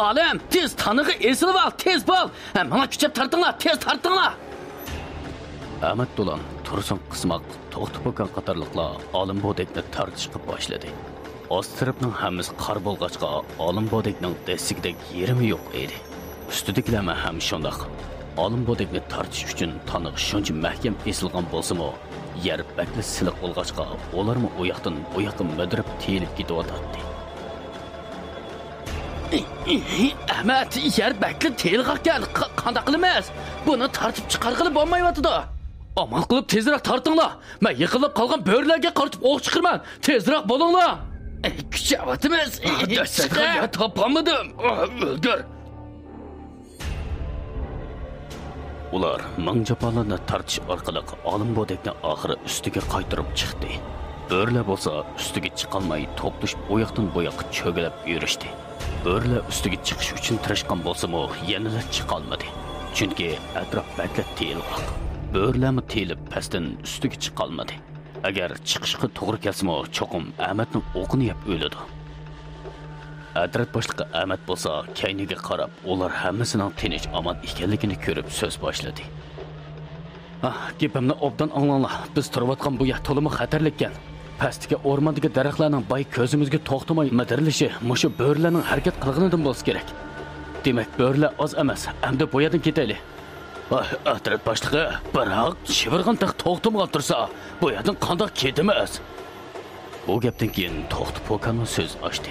ئالىم، تېز تانىغا ئېسىلىۋال، تېز بول! ھە، ماڭا كۈچەپ تارتىڭلار، تېز تارتىڭلار! ئەمەت دولان، تۇرسۇن قىسماق، توختى پوكان قاتارلىقلار ئالىم بودەكنى تارتىشقا باشلىدى. ئاستى تەرەپنىڭ ھەممىسى قار بولغاچقا، ئالىم بودەكنىڭ دەسسىگۈدەك يېرىمۇ يوق ئىدى. ئۈستىدىكىلەرمۇ ھەم شۇنداق. ئالىم بودەكنى تارتىش ئۈچۈن تانىغا شۇنچە مەھكەم ئېسىلغان بولسىمۇ، يەر بەكلا سىلىق بولغاچقا، ئۇلارمۇ ئۇ ياقتىن بۇ ياققا مىدىرىپ تېيىلىپ كېتىۋاتاتتى. ئەمەت، يەر بەكلا تېيىلغانكەن، ق-، قانداق قىلىمىز؟ بۇنى تارتىپ چىقارغىلى بولمايۋاتىدۇ. ئامال قىلىپ تېزرەك تارتىڭلار. مەن يېقىنلاپ قالغان بۆرىلەرگە قارىتىپ ئوق چىقىرىمەن. تېزرەك بولۇڭلار. ئەي، كۈچەۋاتىمىز. ئەي، دەسسەتكە چىقە. يەر تاپالمىدىم. ئۆلدۈر. ئۇلار مىڭ جاپالارنى تارتىش ئارقىلىق ئالىم بودەكنى ئاخىرى ئۈستىگە قايتۇرۇپ چىقتى. بۆرىلەر بولسا ئۈستىگە چىقالماي توختىشىپ ئۇياقتىن بۇياققا چۆگىلەپ يۈرۈشتى. بۆرىلەر ئۈستىگە چىقىش ئۈچۈن تىرىشقان بولسىمۇ، يەنىلا چىقالمىدى. چۈنكى ئەتراپ بەكلا تېيىلغاق. بۆرىلەرمۇ تېيىلىپ، پەستىن ئۈستىگە چىقالمىدى. ئەگەر چىقىشقا توغرا كەلسىمۇ، چوقۇم ئەمەتنىڭ ئوقىنى يەپ ئۆلىدۇ. ئەترەت باشلىقى ئەمەت بولسا كەينىگە قاراپ، ئۇلار ھەممىسىنىڭ تىنچ-ئامان ئىكەنلىكىنى كۆرۈپ سۆز باشلىدى. ھا، گېپىمنى ئوبدان ئاڭلاڭلار. بىز تۇرۇۋاتقان بۇ يەر تولىمۇ خەتەرلىككەن. پەستىكى ئورماندىكى دەرەخلەرنىڭ باي كۆزىمىزگە توختىماي مىدىرلىشى مۇشۇ بۆرىلەرنىڭ ھەرىكەت قىلغىنىدىن بولسا كېرەك. دېمەك، بۆرىلەر ئاز ئەمەس. ئەمدى بۇ يەردىن كېتەيلى. ئاھ، ئەترەت باشلىقى، بىراق شىۋىرغان تېخى توختىمىغان تۇرسا، بۇ يەردىن قانداق كېتىمىز؟ بۇ گەپتىن كېيىن توختى پوكانمۇ سۆز ئاچتى.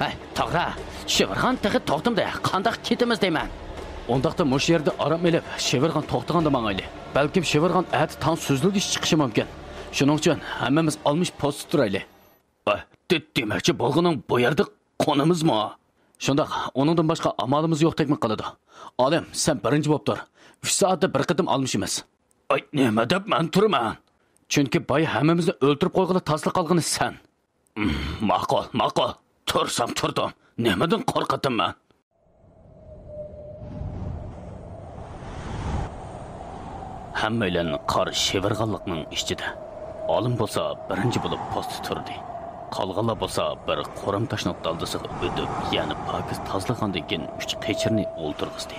ھەي، توغرا، شىۋىرغان تېخى توختىمىدى، قانداق كېتىمىز دەيمەن. ئۇنداقتا مۇشۇ يەردە ئارام ئېلىپ، شىۋىرغان توختىغاندا ماڭايلى. بەلكىم شىۋىرغان ئەتە تاڭ سۈزۈلگۈچە چىقىشى مۇمكىن. شۇنىڭ ئۈچۈن ھەممىمىز ئالمىشىپ پوستتا تۇرايلى. ئە، دې-، دېمەكچى بولغىنىڭ بۇ يەردە قونىمىزمۇ؟ شۇنداق، ئۇنىڭدىن باشقا ئامالىمىز يوقتەكمۇ قىلىدۇ. ئالىم، سەن بىرىنچى بولۇپ تۇر. ئۈچ سائەتتە بىر قېتىم ئالمىشىمىز. ئاي، نېمە دەپ مەن تۇرىمەن؟ چۈنكى باي ھەممىمىزنى ئۆلتۈرۈپ قويغىلى تازىلا قالغىنى سەن. مم، ماقۇل، ماقۇل. تۇرسام تۇردۇم. نېمىدىن قورقاتتىم مەن؟ ھەممەيلەن قار شىۋىرغانلىقنىڭ ئىچىدە. ئالىم بولسا بىرىنچى بولۇپ پوستتا تۇردى. قالغانلار بولسا بىر قورام تاشنىڭ دالدىسىغا ئۆتۈپ، يەنە پاكىز تازىلىغاندىن كېيىن ئۈچ قېچىرنى ئولتۇرغۇزدى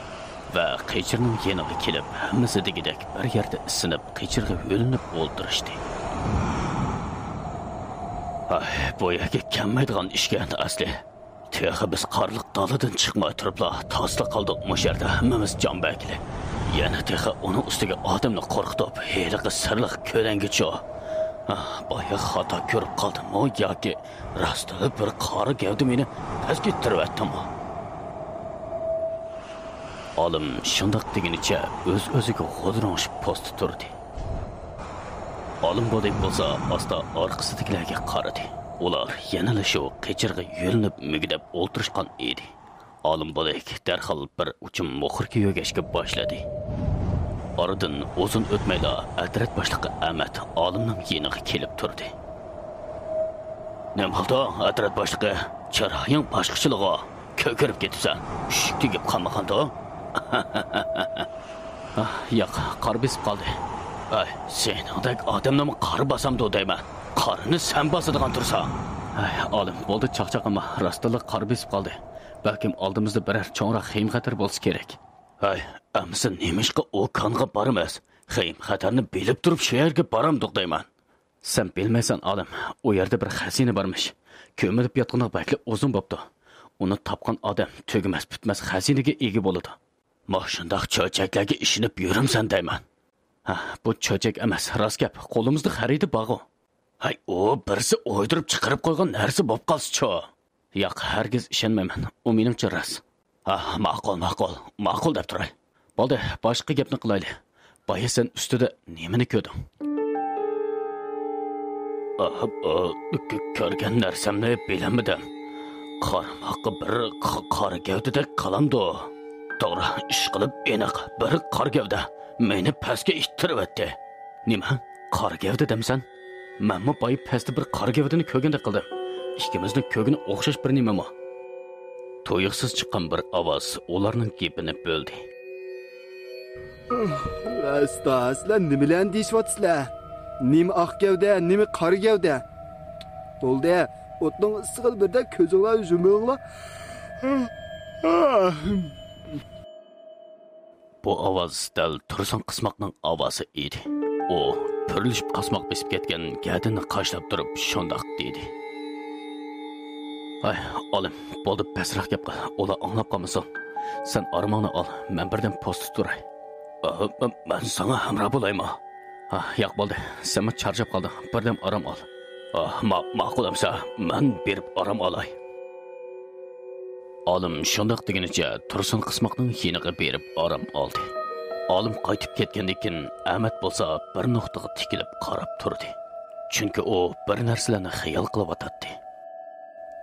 ۋە قېچىرنىڭ يېنىغا كېلىپ، ھەممىسى دېگۈدەك بىر يەردە ئىسسىنىپ، قېچىرغا يۆلىنىپ ئولتۇرۇشتى. ئاھ، بۇ يەرگە كەلمەيدىغان ئىشكەن ئەسلى. تېخى بىز قارلىق دالىدىن چىقماي تۇرۇپلا تاسلا قالدۇق مۇشۇ يەردە ھەممىمىز جان بەرگىلى. يەنە تېخى ئۇنىڭ ئۈستىگە ئادەمنى قورقۇتۇپ، ھېلىقى سىرلىق كۆلەڭگىچۇ. ئاھ، بايا خاتا كۆرۈپ قالدىممۇ ياكى راستلا بىر قارا گەۋدە مېنى پەسكە ئىتتىرىۋەتتىمۇ؟ ئالىم شۇنداق دېگىنىچە ئۆز-ئۆزىگە غودۇرۇڭشىپ پوستتا تۇردى. ئالىم بولىپ بولسا ئاستا ئارقىسىدىكىلەرگە قارىدى. ئۇلار يەنىلا شۇ قېچىرغا يۆلىنىپ مۈگدەپ ئولتۇرۇشقان ئىدى. ئالىم بولىك دەرھال بىر ئۇچۇم موخوركا يۆگەشكە باشلىدى. ئارىدىن ئۇزۇن ئۆتمەيلا ئەترەت باشلىقى ئەمەت ئالىمنىڭ يېنىغا كېلىپ تۇردى. نېمە قىلدىڭ، ئەترەت باشلىقى؟ چىرايىڭ باشقىچىلىغۇ. كۆكىرىپ كېتىپسەن. ئۈششۈك تېگىپ قالمىغاندۇ؟ ئاھ، ياق، قار بېسىپ قالدى. ئەي، سېنىڭدەك ئادەمنىمۇ قار باسامدۇ دەيمەن. قارنى سەن باسىدىغان تۇرساڭ. ئەي، ئالىم، بولدى، چاقچاق قىلما. راستتىنلا قار بېسىپ قالدى. بەلكىم ئالدىمىزدا بىرەر چوڭراق خېيىم خەتەر بولسا كېرەك. ھەي، ئەمىسە نېمىشقا ئۇ كانغا بارىمىز؟ خېيىم خەتەرنى بىلىپ تۇرۇپ شۇ يەرگە بارامدۇق دەيمەن. سەن بىلمەيسەن، ئالىم، ئۇ يەردە بىر خەزىنە بارمىش. كۆمۈلۈپ ياتقىنىغا بەكلا ئۇزۇن بوپتۇ. ئۇنى تاپقان ئادەم تۈگىمەس پۈتمەس خەزىنىگە ئىگە بولىدۇ. ماشۇنداق چۆچەكلەرگە ئىشىنىپ يۈرۈمسەن دەيمەن. ھە، بۇ چۆچەك ئەمەس، راست گەپ، قولىمىزدا خەرىتە بارغۇ. ھەي، ئۇ بىرسى ئويدۇرۇپ چىقىرىپ قويغان نەرسە بوپ قالسىچۇ؟ ياق، ھەرگىز ئىشەنمەيمەن. ئۇ مېنىڭچە راست. ھا، ماقۇل، ماقۇل، ماقۇل دەپ تۇراي. بولدى، باشقا گەپنى قىلايلى. بايا سەن ئۈستىدە نېمىنى كۆردۈڭ؟ ئاھ، ئا، كۆ-، كۆرگەن نەرسەمنى بىلەلمىدىم. قارىماققا بىر ق-، قارا گەۋدىدەك قىلامدۇ؟ توغرا، ئىشقىلىپ ئېنىق، بىر قارا گەۋدە مېنى پەسكە ئىتتىرىۋەتتى. نېمە؟ قارا گەۋدە دەمسەن؟ مەنمۇ بايا پەستە بىر قارا گەۋدىنى كۆرگەندەك قىلدىم. ئىككىمىزنىڭ كۆرگىنى ئوخشاش بىر نېمىمۇ؟ تۇيۇقسىز چىققان بىر ئاۋاز ئۇلارنىڭ گېپىنى بۆلدى. ئەستا، سىلەر نېمىلەرنى دېيىشىۋاتىسىلەر؟ نېمە ئاق گەۋدە، نېمە قارا گەۋدە؟ بولدى، ئوتنىڭ ئىسسىقىدا بىردەم كۆزۈڭلارنى يۇمۇڭلار. بۇ ئاۋاز دەل تۇرسۇن قىسماقنىڭ ئاۋازى ئىدى. ئۇ پۈرلىشىپ قاسماق بېسىپ كەتكەن گەدىنى قاشلاپ تۇرۇپ شۇنداق دېدى. ھاي، ئالىم، بولدى، پەسرەك گەپ قىل، ئۇلار ئاڭلاپ قالمىسۇن. سەن ئارامىڭنى ئال، مەن بىردەم پوستتا تۇراي. ئا، مەن ساڭا ھەمراھ بولايمۇ؟ ھا، ياق، بولدى، سەنمۇ چارچاپ قالدىڭ، بىردەم ئارام ئال. ئا، ما-، ماقۇل ئەمسە، مەن بېرىپ ئارام ئالاي. ئالىم شۇنداق دېگىنىچە تۇرسۇن قىسماقنىڭ يېنىغا بېرىپ ئارام ئالدى. ئالىم قايتىپ كەتكەندىن كېيىن ئەمەت بولسا بىر نۇقتىغا تىكىلىپ قاراپ تۇردى. چۈنكى ئۇ بىر نەرسىلەرنى خىيال قىلىۋاتاتتى.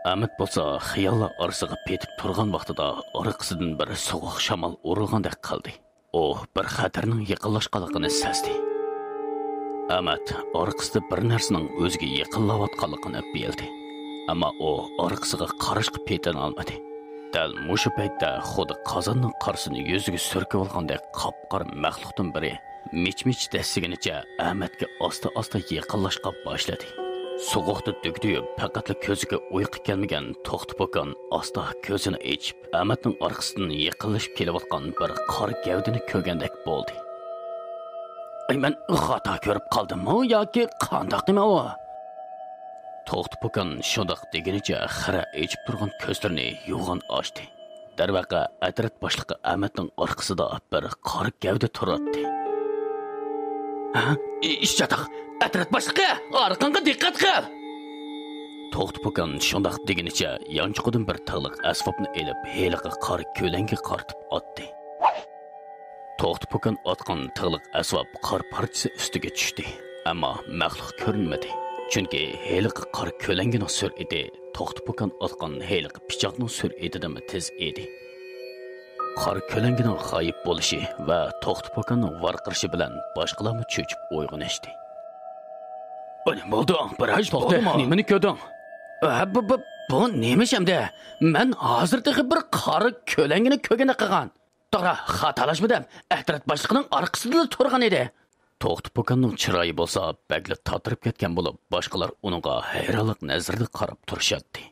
ئەمەت بولسا خىياللار ئارىسىغا پېتىپ تۇرغان ۋاقتىدا ئارقىسىدىن بىر سوغۇق شامال ئۇرۇلغاندەك قىلدى. ئۇ بىر خەتەرنىڭ يېقىنلاشقانلىقىنى سەزدى. ئەمەت ئارقىسىدا بىر نەرسىنىڭ ئۆزىگە يېقىنلاۋاتقانلىقىنى بىلدى. ئەمما ئۇ ئارقىسىغا قاراشقا پېتىنالمىدى. دەل مۇشۇ پەيتتە خۇددى قازاننىڭ قارىسىنى يۈزىگە سۈركىۋالغاندەك قاپقارا مەخلۇقتىن بىرى مىچ-مىچ دەسسىگىنىچە ئەمەتكە ئاستا-ئاستا يېقىنلاشقا باشلىدى. سوغۇقتا دۈگدۈيۈپ، پەقەتلا كۆزىگە ئۇيقۇ كەلمىگەن توختى پوكان ئاستا كۆزىنى ئېچىپ، ئەمەتنىڭ ئارقىسىدىن يېقىنلىشىپ كېلىۋاتقان بىر قارا گەۋدىنى كۆرگەندەك بولدى. ئەي، مەن خاتا كۆرۈپ قالدىممۇ ياكى قانداق نېمە ئۇ؟ توختى پوكان شۇنداق دېگىنىچە خىرە ئېچىپ تۇرغان كۆزلىرىنى يوغان ئاچتى. دەرۋەقە، ئەترەت باشلىقى ئەمەتنىڭ ئارقىسىدا بىر قارا گەۋدە تۇراتتى. ھە؟ ئىش چاتاق! ئەترەت باشلىقى، ئارقاڭغا دىققەت قىل! توختى پوكان شۇنداق دېگىنىچە يانچۇقىدىن بىر تىغلىق ئەسۋابنى ئېلىپ، ھېلىقى قارا كۆلەڭگە قارىتىپ ئاتتى. توختى پوكان ئاتقان تىغلىق ئەسۋاب قار پارچىسى ئۈستىگە چۈشتى، ئەمما مەخلۇق كۆرۈنمىدى، چۈنكى ھېلىقى قارا كۆلەڭگىنىڭ سۈرئىتى توختى پوكان ئاتقان ھېلىقى پىچاقنىڭ سۈرئىتىدىنمۇ تېز ئىدى. قارا كۆلەڭگىنىڭ غايىب بولۇشى ۋە توختى پوكاننىڭ ۋارقىرىشى بىلەن باشقىلارمۇ چۆچۈپ ئويغىنىشتى. نېمە بولدى؟ بىر ئىش توختى، بولدىمۇ؟ نېمىنى كۆردۈڭ؟ ئە، بۇ، بۇ، بۇ نېمە ئىش ئەمدى؟ مەن ھازىر تېخى بىر قارا كۆلەڭگىنى كۆرگەندەك قىلغان. توغرا، خاتالاشمىدىم. ئەترەت باشلىقىنىڭ ئارقىسىدىلا تۇرغان ئىدى. توختى پوكاننىڭ چىرايى بولسا بەكلا تاتىرىپ كەتكەن بولۇپ، باشقىلار ئۇنىڭغا ھەيرانلىق نەزىرىدە قاراپ تۇرۇشاتتى.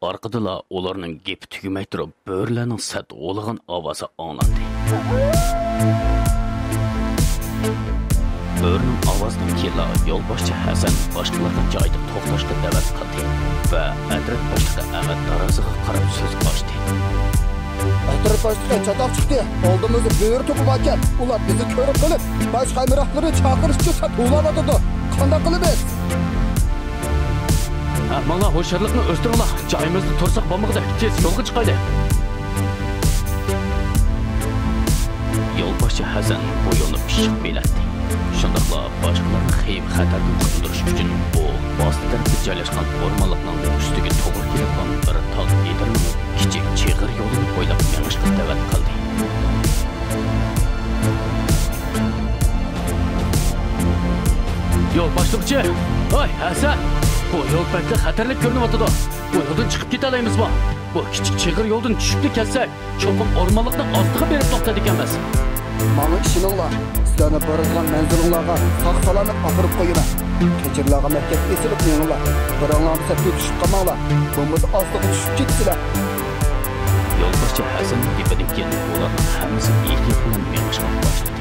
ئارقىدىلا ئۇلارنىڭ گېپى تۈگىمەي تۇرۇپ، بۆرىلەرنىڭ سەت غۇلىغان ئاۋازى ئاڭلاندى. بۆرىنىڭ ئاۋازىدىن كېيىنلا يولباشچى ھەسەن باشقىلارغا جايىدا توختاشقا دەۋەت قىلدى ۋە ئەترەت باشلىقى ئەمەت دارازىغا قاراپ سۆز ئاچتى. ئەترەت باشلىقى، چاتاق چىقتى. ئالدىمىزدا بۆرە توپى باركەن. ئۇلار بىزنى كۆرۈپ قېلىپ، باش ھەمراھلىرىنى چاقىرىش ئۈچۈن سەت ھۇۋلاۋاتىدۇ. قانداق قىلىمىز؟ ھە، ماڭا ھوشيارلىقنى ئۆستۈرۈڭلار. جايىمىزدا تۇرساق بولمىغۇدەك، تېز يولغا چىقايلى. يولباشچى ھەسەن بۇ يولنى پىششىق بىلەتتى. شۇنداقلا باشقىلارنى خەۋپ-خەتەردىن قۇتۇلدۇرۇش ئۈچۈن ئۇ ئاستى تەرەپتە جايلاشقان ئورمانلىقنىڭ ئۈستىگە توغرا كېلىدىغان بىر تاغ ئېتىرىنىڭ كىچىك چىغىر يولىنى بويلاپ مېڭىشقا دەۋەت قىلدى. يول باشلىغۇچى! ھاي، ھەسەن! بۇ يول بەكلا خەتەرلىك كۆرۈنۈۋاتىدۇ. بۇ يولدىن چىقىپ كېتەلەيمىزمۇ؟ بۇ كىچىك چىغىر يولدىن چۈشۈپلا كەتسەك، چوقۇم ئورمانلىقنىڭ ئاستىغا بېرىپ توختايدىكەنمىز. ماڭا ئىشىنىڭلار، سىلەرنى بارىدىغان مەنزىلىڭلارغا ساق-سالامەت ئاپىرىپ قويىمەن. قېچىرلارغا مەھكەم ئېسىلىپ مېڭىڭلار. بىرىڭلارمۇ سەپكە چۈشۈپ قالماڭلار، بولمىسا ئاستىغا چۈشۈپ كېتىسىلەر. يولباشچى ھەسەننىڭ گېپىدىن كېيىن ئۇلارنىڭ ھەممىسى ئېھتىيات بىلەن مېڭىشقا باشلىدى.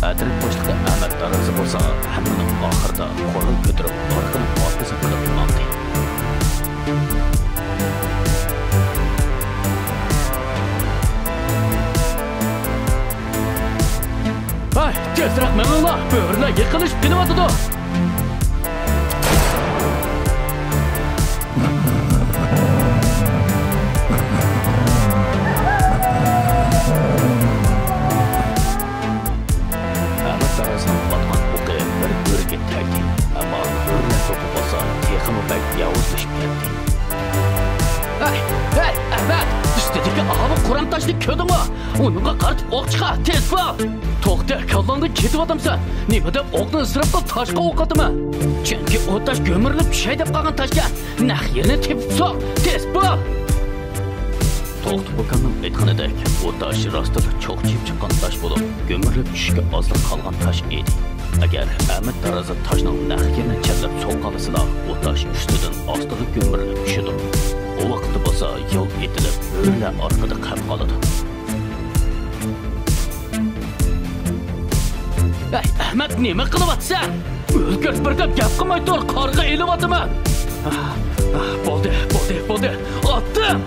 ئەترەت باشلىقى ئەمەت دارازى بولسا ھەممىنىڭ ئاخىرىدا قورال كۆتۈرۈپ ئارقىنى مۇھاپىزە قىلىپ ماڭدى. ھەي، تېزرەك مېڭىڭلار، بۆرىلەر يېقىنلىشىپ كېلىۋاتىدۇ. ئەمەت دارازىنىڭ ئاتقان ئوقى بىر بۆرىگە تەگدى، ئەمما بۆرىلەر توپى بولسا تېخىمۇ بەك ياۋۇزلىشىپ كەتتى. ھەي، ھەي، ئەمەت! ئۈستىدىكى ئاۋۇ قۇرام تاشنى كۆردۈڭمۇ؟ ئۇنىڭغا قارىتىپ ئوق چىقار، تېز بول! توختە، كاللاڭدىن كېتىۋاتامسەن؟ نېمە دەپ ئوقنى ئىسراپ قىلىپ تاشقا ئوق ئاتىمەن؟ چۈنكى ئۇ تاش گۈمۈرۈلۈپ چۈشەي دەپ قالغان تاشكەن. نەق يېرىنى تېپىپ سوق، تېز بول! توختى پوكاننىڭ ئېيتقىنىدەك، ئۇ تاش راستلا چوقچىيىپ چىققان تاش بولۇپ، گۈمۈرۈلۈپ چۈشۈشكە ئازلا قالغان تاش ئىدى. ئەگەر ئەمەت دارازا تاشنىڭ نەق يېرىنى چەتلەپ سوققانلىسىلا، ئۇ تاش ئۈستىدىن ئاستىغا گۈمۈرۈلۈپ چۈشىدۇ. ئۇ ۋاقىتتا بولسا يول ئېتىلىپ، بۆرىلەر ئارقىدا قېلىپ قالىدۇ. ئەي، ئەمەت، نېمە قىلىۋاتىسەن؟ ئۈلگۈرۈپ بىر دەپ گەپ قىلماي تۇر، قارغا ئېلىۋاتىمەن. ئاھ، ئاھ، بولدى، بولدى، بولدى. ئاتتىم!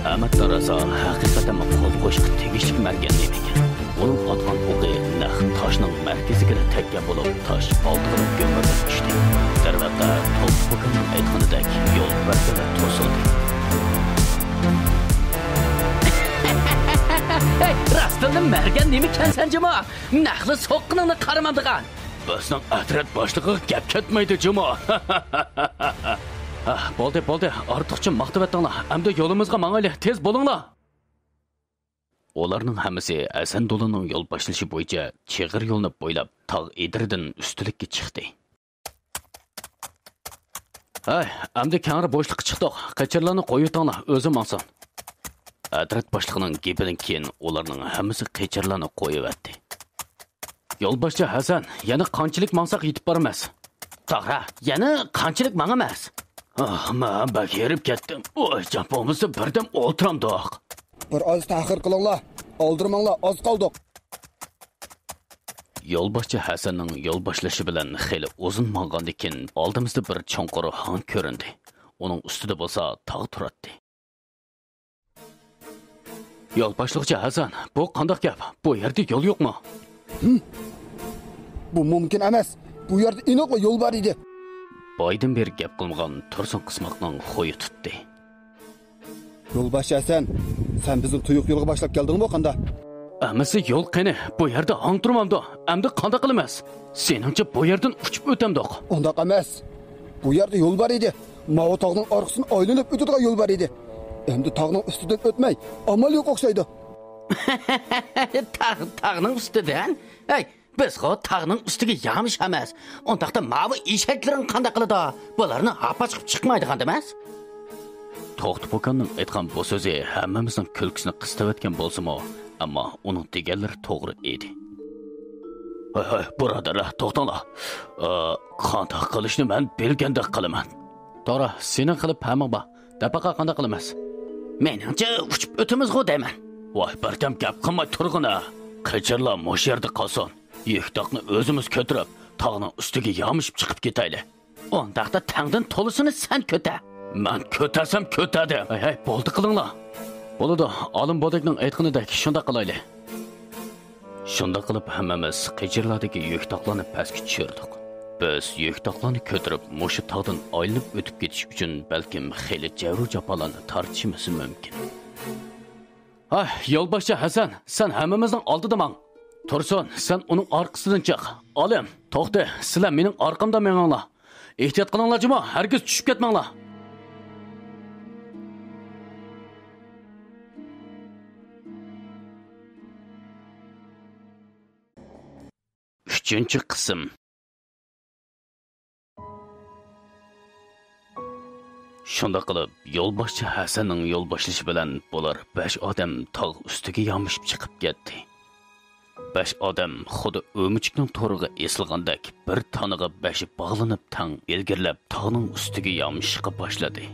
ئەمەت دارازا ھەقىقەتەنمۇ قول قويۇشقا تېگىشلىك مەرگەن نېمىكەن؟ ئۇنىڭ ئاتقان ئوقى نەق تاشنىڭ مەركىزىگىلا تەگكەن بولۇپ، تاش ئالدىغىلا گۈمۈرۈلۈپ چۈشتى. دەرۋەقە، توختى پوكاننىڭ ئېيتقىنىدەك يول بىردىنلا توسۇلدى. ھەي، راستتىنلا مەرگەن نېمىكەنسەن جۇمۇ؟ نەقلا سوققىنىڭنى قارىمامدىغان. بىزنىڭ ئەترەت باشلىقىغا گەپ كەتمەيدۇ جۇمۇ. ھە، بولدى، بولدى، ئارتۇقچە ماختىۋەتتىڭلار. ئەمدى يولىمىزغا ماڭايلى، تېز بولۇڭلار. ئۇلارنىڭ ھەممىسى ھەسەندولىنىڭ يول باشلىشى بويىچە چىغىر يولنى بويلاپ، تاغ ئېدىرىدىن ئۈستۈنلۈككە چىقتى. ھەي، ئەمدى كەڭرى بوشلۇققا چىقتۇق. قېچىرلارنى قويۇۋېتىڭلار، ئۆزى ماڭسۇن. ئەترەت باشلىقىنىڭ گېپىدىن كېيىن ئۇلارنىڭ ھەممىسى قېچىرلارنى قويۇۋەتتى. يولباشچى ھەسەن، يەنە قانچىلىك ماڭساق يېتىپ بارىمىز؟ توغرا، يەنە قانچىلىك ماڭىمىز؟ ئاھ، مەن بەك ھېرىپ كەتتىم. ۋاي جان، بولمىسا بىردەم ئولتۇرامدۇق. بىر ئاز تەخىر قىلىڭلار. ئالدىرىماڭلار، ئاز قالدۇق. يولباشچى ھەسەننىڭ يول باشلىشى بىلەن خېلى ئۇزۇن ماڭغاندىن كېيىن، ئالدىمىزدا بىر چوڭقۇر ھاڭ كۆرۈندى. ئۇنىڭ ئۈستىدە بولسا تاغ تۇراتتى. يول باشلىغۇچى ھەسەن، بۇ قانداق گەپ؟ بۇ يەردە يول يوقمۇ؟ ھىم؟ بۇ مۇمكىن ئەمەس. بۇ يەردە ئېنىقلا يول بار ئىدى. بايدىن بېرى گەپ قىلمىغان تۇرسۇن قىسماقنىڭ خۇيى تۇتتى. يولباشچى ھەسەن، سەن بىزنى تۇيۇق يولغا باشلاپ كەلدىڭمۇ قاندا؟ ئەمىسە يول قېنى؟ بۇ يەردە ھاڭ تۇرمامدۇ؟ ئەمدى قانداق قىلىمىز؟ سېنىڭچە بۇ يەردىن ئۇچۇپ ئۆتەمدۇق؟ ئۇنداق ئەمەس. بۇ يەردە يول بار ئىدى. ماۋۇ تاغنىڭ ئارقىسىنى ئايلىنىپ ئۆتىدىغان يول بار ئىدى. ئەمدى تاغنىڭ ئۈستىدىن ئۆتمەي ئامال يوق ئوخشايدۇ. تاغ، تاغنىڭ ئۈستىدىن؟ ھەي، بىزغۇ تاغنىڭ ئۈستىگە يامىشامىز. ئۇنداقتا ماۋۇ ئېشەكلىرىڭ قانداق قىلىدۇ؟ بۇلارنى ھاپاچقىپ چىقمايدىغاندىمىز؟ توختى پوكاننىڭ ئېيتقان بۇ سۆزى ھەممىمىزنىڭ كۈلكىسىنى قىستىۋەتكەن بولسىمۇ، ئەمما ئۇنىڭ دېگەنلىرى توغرا ئىدى. ھەي، ھەي، بۇرادەرلەر، توختاڭلار. ئا، قانداق قىلىشنى مەن بىلگەندەك قىلىمەن. توغرا، سېنىڭ قىلىپ پەمىڭ بار. دەپ باقا، قانداق قىلىمىز؟ مېنىڭچە، ئۇچۇپ ئۆتىمىزغۇ دەيمەن. ۋاي، بىردەم گەپ قىلماي تۇرغىنا. قېچىرلار مۇشۇ يەردە قالسۇن. يۈك تاقنى ئۆزىمىز كۆتۈرۈپ، تاغنىڭ ئۈستىگە يامىشىپ چىقىپ كېتەيلى. ئۇنداقتا تەڭدىن تولىسىنى سەن كۆتەر. مەن كۆتەرسەم كۆتەردىم. ھەي، ھەي، بولدى قىلىڭلار. بولىدۇ، ئالىم بودەكنىڭ ئېيتقىنىدەك شۇنداق قىلايلى. شۇنداق قىلىپ ھەممىمىز قېچىرلاردىكى يۈك تاقلارنى پەسكە چۈشۈردۇق. بىز يۈك تاقلارنى كۆتۈرۈپ مۇشۇ تاغدىن ئايلىنىپ ئۆتۈپ كېتىش ئۈچۈن بەلكىم خېلى جەۋر جاپالارنى تارتىشىمىز مۇمكىن. ھاي، يولباشچى ھەسەن، سەن ھەممىمىزنىڭ ئالدىدا ماڭ. تۇرسۇن، سەن ئۇنىڭ ئارقىسىدىن چىق. ئالىم، توختى، سىلەر مېنىڭ ئارقامدا مېڭىڭلار. ئېھتىيات قىلىڭلار جۇمۇ، ھەرگىز چۈشۈپ كەتمەڭلار. ئۈچىنچى قىسىم. شۇنداق قىلىپ، يولباشچى ھەسەننىڭ يول باشلىشى بىلەن بۇلار بەش ئادەم تاغ ئۈستىگە يامىشىپ چىقىپ كەتتى. بەش ئادەم خۇددى ئۆمۈچۈكنىڭ تورىغا ئېسىلغاندەك، بىر تانىغا بەشى باغلىنىپ تەڭ ئىلگىرىلەپ، تاغنىڭ ئۈستىگە يامىشىشقا باشلىدى.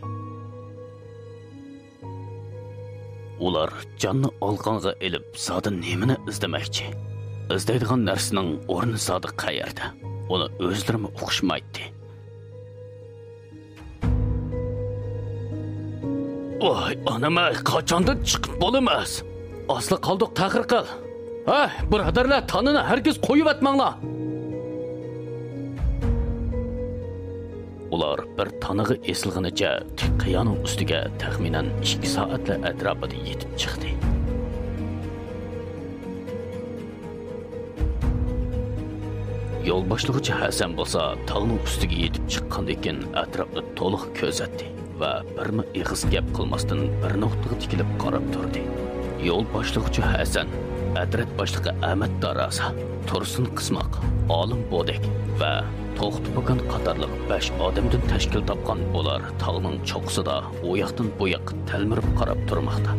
ئۇلار جاننى ئالىقانغا ئېلىپ، زادى نېمىنى ئىزدىمەكچى؟ ئىزدەيدىغان نەرسىنىڭ ئورنى زادى قەيەردە؟ ئۇنى ئۆزلىرىمۇ ئۇقۇشمايتتى. ۋاي ئانام-ئەي، قاچاندىن چىقىپ بولىمىز؟ ئاسلا قالدۇق، تەخىر قىل. ھەي، بۇرادەرلەر، تانىنى ھەرگىز قويۇۋەتمەڭلار! ئۇلار بىر تانىغا ئېسىلغىنىچە تىك قىيانىڭ ئۈستىگە تەخمىنەن ئىككى سائەتلەر ئەتراپىدا يېتىپ چىقتى. يول باشلىغۇچى ھەسەن بولسا تاغنىڭ ئۈستىگە يېتىپ چىققاندىن كېيىن ئەتراپنى تولۇق كۆزەتتى ۋە بىرمۇ ئېغىز گەپ قىلماستىن بىر نۇقتىغا تىكىلىپ قاراپ تۇردى. يول باشلىغۇچى ھەسەن، ئەترەت باشلىقى ئەمەت دارازا، تۇرسۇن قىسماق، ئالىم بودەك ۋە توختى پوكان قاتارلىق بەش ئادەمدىن تەشكىل تاپقان بۇلار تاغنىڭ چوققىسىدا ئۇ ياقتىن بۇ ياققا تەلمۈرۈپ قاراپ تۇرماقتا.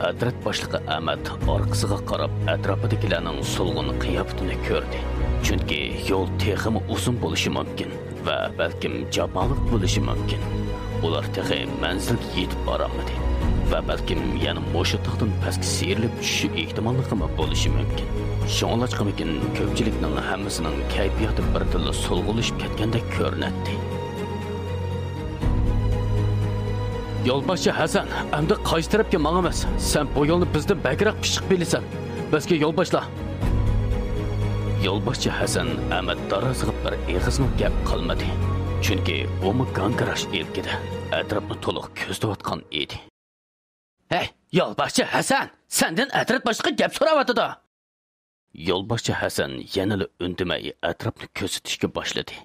ئەترەت باشلىقى ئەمەت ئارقىسىغا قاراپ ئەتراپىدىكىلەرنىڭ سولغۇن قىياپىتىنى كۆردى. چۈنكى يول تېخىمۇ ئۇزۇن بولۇشى مۇمكىن ۋە بەلكىم جاپالىق بولۇشى مۇمكىن. ئۇلار تېخى مەنزىلگە يېتىپ بارالمىدى ۋە بەلكىم يەنە مۇشۇ تاغدىن پەسكە سىيرىلىپ چۈشۈشى ئېھتىماللىقىمۇ بولۇشى مۇمكىن. شۇڭلاشقىمىكىن كۆپچىلىكنىڭ ھەممىسىنىڭ كەيپىياتى بىردىنلا سولغۇنلىشىپ كەتكەندەك كۆرۈنەتتى. يولباشچى ھەسەن، ئەمدى قايسى تەرەپكە ماڭىمىز؟ سەن بۇ يولنى بىزدىن بەكرەك پىششىق بىلىسەن. بىزگە يول باشلا. يولباشچى ھەسەن ئەمەت دارازىغا بىر ئېغىزمۇ گەپ قىلمىدى. چۈنكى ئۇمۇ گاڭگىراش ئىلكىدە ئەتراپنى تولۇق كۆزىتىۋاتقان ئىدى. ھەي، يولباشچى ھەسەن، سەندىن ئەترەت باشلىقى گەپ سوراۋاتىدۇ. يولباشچى ھەسەن يەنىلا ئۈندىمەي ئەتراپنى كۆزىتىشكە باشلىدى.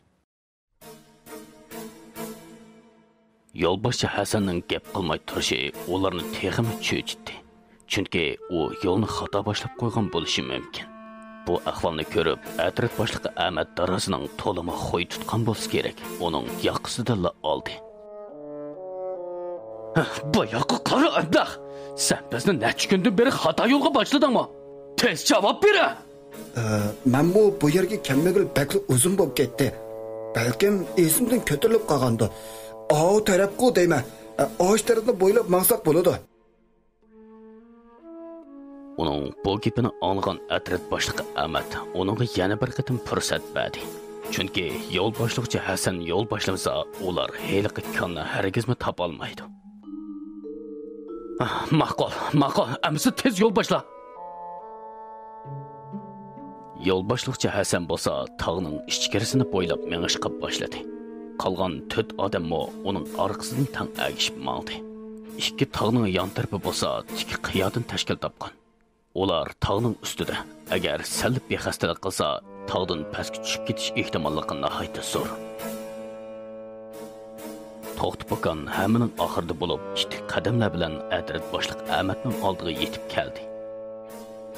يولباشچى ھەسەننىڭ گەپ قىلماي تۇرۇشى ئۇلارنى تېخىمۇ چۆچۈتتى. چۈنكى ئۇ يولنى خاتا باشلاپ قويغان بولۇشى مۇمكىن. بۇ ئەھۋالنى كۆرۈپ، ئەترەت باشلىقى ئەمەت دارازىنىڭ تولىمۇ خۇي تۇتقان بولسا كېرەك، ئۇنىڭ ياقىسىدىنلا ئالدى. ھە، بۇ ياققا قارا ئەبلەخ! سەن بىزنى نەچچە كۈندىن بېرى خاتا يولغا باشلىدىڭمۇ؟ تېز جاۋاب بېرە! ئە، مەنمۇ بۇ يەرگە كەلمىگىلى بەكلا ئۇزۇن بولۇپ كەتتى. بەلكىم ئېسىمدىن كۆتۈرۈلۈپ قالغاندۇ. ئاۋۇ تەرەپقۇ دەيمەن. ئە، ئاشۇ تەرەپنى بويلاپ ماڭساق بولىدۇ. ئۇنىڭ بۇ گېپىنى ئاڭلىغان ئەترەت باشلىقى ئەمەت ئۇنىڭغا يەنە بىر قېتىم پۇرسەت بەردى. چۈنكى يول باشلىغۇچى ھەسەن يول باشلىمىسا، ئۇلار ھېلىقى كاننى ھەرگىزمۇ تاپالمايدۇ. ئاھ، ماقۇل، ماقۇل، ئەمىسە تېز يول باشلا. يول باشلىغۇچى ھەسەن بولسا تاغنىڭ ئىچكىرىسىنى بويلاپ مېڭىشقا باشلىدى. قالغان تۆت ئادەممۇ ئۇنىڭ ئارقىسىدىن تەڭ ئەگىشىپ ماڭدى. ئىككى تاغنىڭ يان تەرىپى بولسا تىك قىيادىن تەشكىل تاپقان. ئۇلار تاغنىڭ ئۈستىدە، ئەگەر سەل بىخەستەلىك قىلسا، تاغدىن پەسكە چۈشۈپ كېتىش ئېھتىماللىقى ناھايىتى زور. توختى پوكان ھەممىنىڭ ئاخىرىدا بولۇپ، ئىتتىك قەدەملەر بىلەن ئەترەت باشلىقى ئەمەتنىڭ ئالدىغا يېتىپ كەلدى.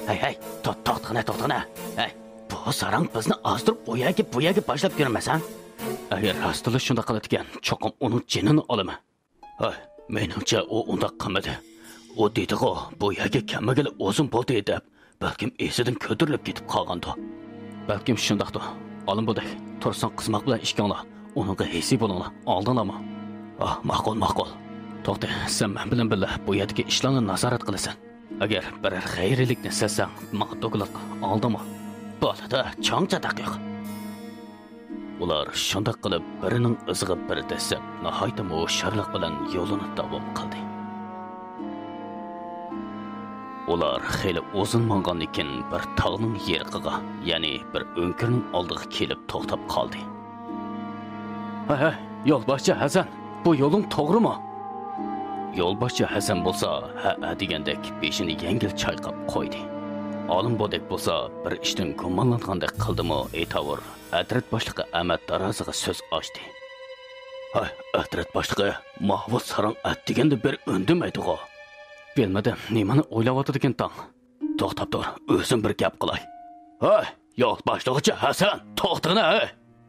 ھەي، ھەي، تو-، توختىغىنە، توختىغىنە! ھەي، بۇ ساراڭ بىزنى ئازدۇرۇپ، ئۇ يەرگە، بۇ يەرگە باشلاپ يۈرمەسەڭ! ئەگەر راستلا شۇنداق قىلىدىكەن، چوقۇم ئۇنىڭ جېنىنى ئالىمەن. ھەي، مېنىڭچە، ئۇ ئۇنداق قىلمىدى. ئۇ دېدىغۇ، بۇ يەرگە كەلمىگىلى ئۇزۇن بولدى دەپ، بەلكىم ئېسىدىن كۆتۈرۈلۈپ كېتىپ قالغاندۇ. بەلكىم شۇنداقتۇ. ئالىم بۇدەك، تۇرسۇن قىزماق بىلەن ئىككىڭلار ئۇنىڭغا ھېسىي بولۇڭلار، ئالدىڭلارمۇ؟ ئاھ، ماقۇل، ماقۇل. توختى، سەن مەن بىلەن بىللە بۇ يەردىكى ئىشلارنى نازارەت قىلىسەن. ئەگەر بىرەر غەيرىيلىكنى سەزسەڭ، ماڭا دوكلات قىل، ئالدىڭمۇ؟ بولىدۇ، چوڭ چاتاق يوق. ئۇلار شۇنداق قىلىپ، بىرىنىڭ ئىزىغا بىرى دەسسەپ، ناھايىتىمۇ ھوشيارلىق بىلەن يولىنى داۋام قىلدى. ئۇلار خېلى ئۇزۇن ماڭغاندىن كېيىن، بىر تاغنىڭ يېرىقىغا، يەنى بىر ئۆڭكۈرنىڭ ئالدىغا كېلىپ توختاپ قالدى. ھەي، ھەي، يولباشچى ھەسەن، بۇ يولۇڭ توغرىمۇ؟ يولباشچى ھەسەن بولسا ھەئە دېگەندەك بېشىنى يەڭگىل چايقاپ قويدى. ئالىم بودەك بولسا بىر ئىشتىن گۇمانلانغاندەك قىلدىمۇ، ئېيتاۋۇر، ئەترەت باشلىقى ئەمەت دارازىغا سۆز ئاچتى. ھەي، ئەترەت باشلىقى، ماۋۇ ساراڭ ئەتىگەندىن بېرى ئۈندىمەيدىغۇ. بىلمىدىم، نېمىنى ئويلاۋاتىدىكىن تاڭ. توختاپ تۇر، ئۆزۈم بىر گەپ قىلاي. ھەي، يول باشلىغۇچى ھەسەن، توختىغىنە، ھەي!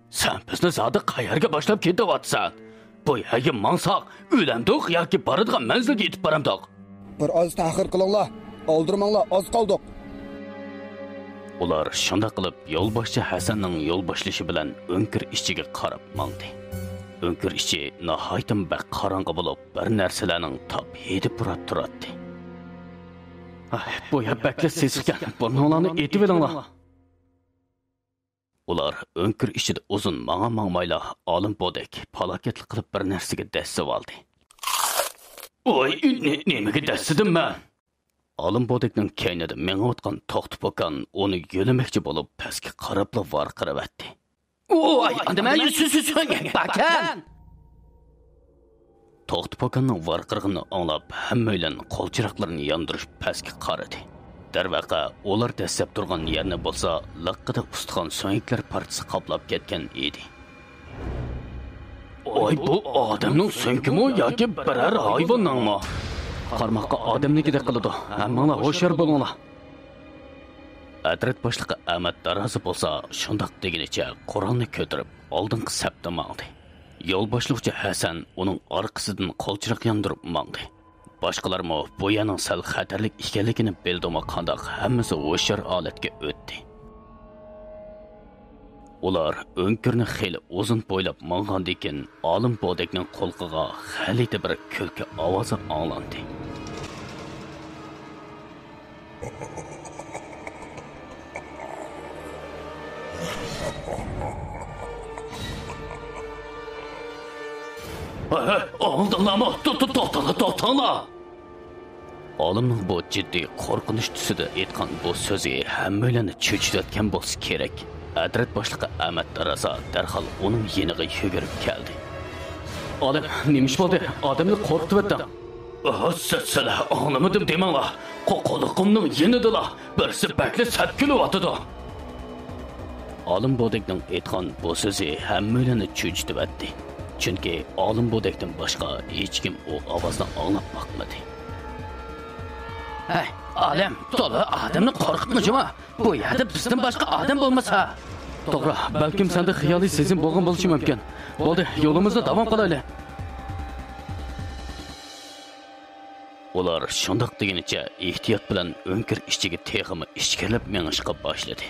سەن بىزنى زادى قەيەرگە باشلاپ كېتىۋاتىسەن؟ بۇ يەرگە ماڭساق، ئۆلەمدۇق ياكى بارىدىغان مەنزىلگە يېتىپ بارامدۇق؟ بىر ئاز تەخىر قىلىڭلار، ئالدىرىماڭلار، ئاز قالدۇق. ئۇلار شۇنداق قىلىپ، يولباشچى ھەسەننىڭ يول باشلىشى بىلەن ئۆڭكۈر ئىچىگە قاراپ ماڭدى. ئۆڭكۈر ئىچى ناھايىتىمۇ بەك قاراڭغۇ بولۇپ، بىر نەرسىلەرنىڭ تاپ ھىدى پۇراپ تۇراتتى. ئاھ، بۇ يەر بەكلا سېسىقكەن، بۇرنۇڭلارنى ئېتىۋېلىڭلار. ئۇلار ئۆڭكۈر ئىچىدە ئۇزۇن ماڭا ماڭمايلا، ئالىم بودەك پالاكەتلىك قىلىپ بىر نەرسىگە دەسسىۋالدى. ۋاي، نې-، نېمىگە دەسسىدىم مەن؟ ئالىم بودەكنىڭ كەينىدە مېڭىۋاتقان توختى پوكان ئۇنى يۆلىمەكچى بولۇپ، پەسكە قاراپلا ۋارقىرىۋەتتى. ۋاي، ئاندىمەن سۈ-، سۈ-، سۆڭەك باركەن! توختى پوكاننىڭ ۋارقىرىغىنىنى ئاڭلاپ، ھەممەيلەن قول چىراغلىرىنى ياندۇرۇپ پەسكە قارىدى. دەرۋەقە، ئۇلار دەسسەپ تۇرغان يەرنى بولسا، لىققىدە ئۇستىخان سۆڭەكلەر پارچىسى قاپلاپ كەتكەن ئىدى. ۋاي، بۇ ئادەمنىڭ سۆڭىكىمۇ ياكى بىرەر ھايۋاننىڭمۇ؟ قارىماققا ئادەمنىڭكىدەك قىلىدۇ. ھەممىڭلار ھوشيار بولۇڭلار. ئەترەت باشلىقى ئەمەت دارازى بولسا شۇنداق دېگىنىچە قورالنى كۆتۈرۈپ، ئالدىنقى سەپتە ماڭدى. يول باشلىغۇچى ھەسەن ئۇنىڭ ئارقىسىدىن قول چىراغ ياندۇرۇپ ماڭدى. باشقىلارمۇ بۇ يەرنىڭ سەل خەتەرلىك ئىكەنلىكىنى بىلدىمۇ قانداق، ھەممىسى ھوشيار ھالەتكە ئۆتتى. ئۇلار ئۆڭكۈرنى خېلى ئۇزۇن بويلاپ ماڭغاندىن كېيىن، ئالىم بودەكنىڭ قۇلىقىغا غەلىتە بىر كۈلكە ئاۋازى ئاڭلاندى. ھە، ھە، ئاڭلىدىڭلارمۇ؟ تو-، تو-، توختاڭلار، توختاڭلار! ئالىمنىڭ بۇ جىددىي قورقۇنچ تۈسىدە ئېيتقان بۇ سۆزى ھەممەيلەننى چۆچۈتۈۋەتكەن بولسا كېرەك. ئەترەت باشلىقى ئەمەت دارازا دەرھال ئۇنىڭ يېنىغا يۈگۈرۈپ كەلدى. ئالىم، نېمە ئىش بولدى؟ ئادەمنى قورقۇتۇۋەتتىڭ. ئاھ، سە-، سىلەر ئاڭلىمىدىم دېمەڭلار. قو-، قۇلىقىمنىڭ يېنىدىلا بىرسى بەكلا سەت كۈلۈۋاتىدۇ. ئالىم بودەكنىڭ ئېيتقان بۇ سۆزى ھەممەيلەننى چۆچۈتۈۋەتتى. چۈنكى ئالىم بودەكتىن باشقا ھېچكىم ئۇ ئاۋازنى ئاڭلاپ باقمىدى. ھەي، ئالىم، تولا ئادەمنى قورقۇتما جۇمۇ. بۇ يەردە بىزدىن باشقا ئادەم بولمىسا. توغرا، بەلكىم سەندە خىيالىي سېزىم بولغان بولۇشى مۇمكىن. بولدى، يولىمىزنى داۋام قىلايلى. ئۇلار شۇنداق دېگىنىچە ئېھتىيات بىلەن ئۆڭكۈر ئىچىگە تېخىمۇ ئىچكىرىلەپ مېڭىشقا باشلىدى.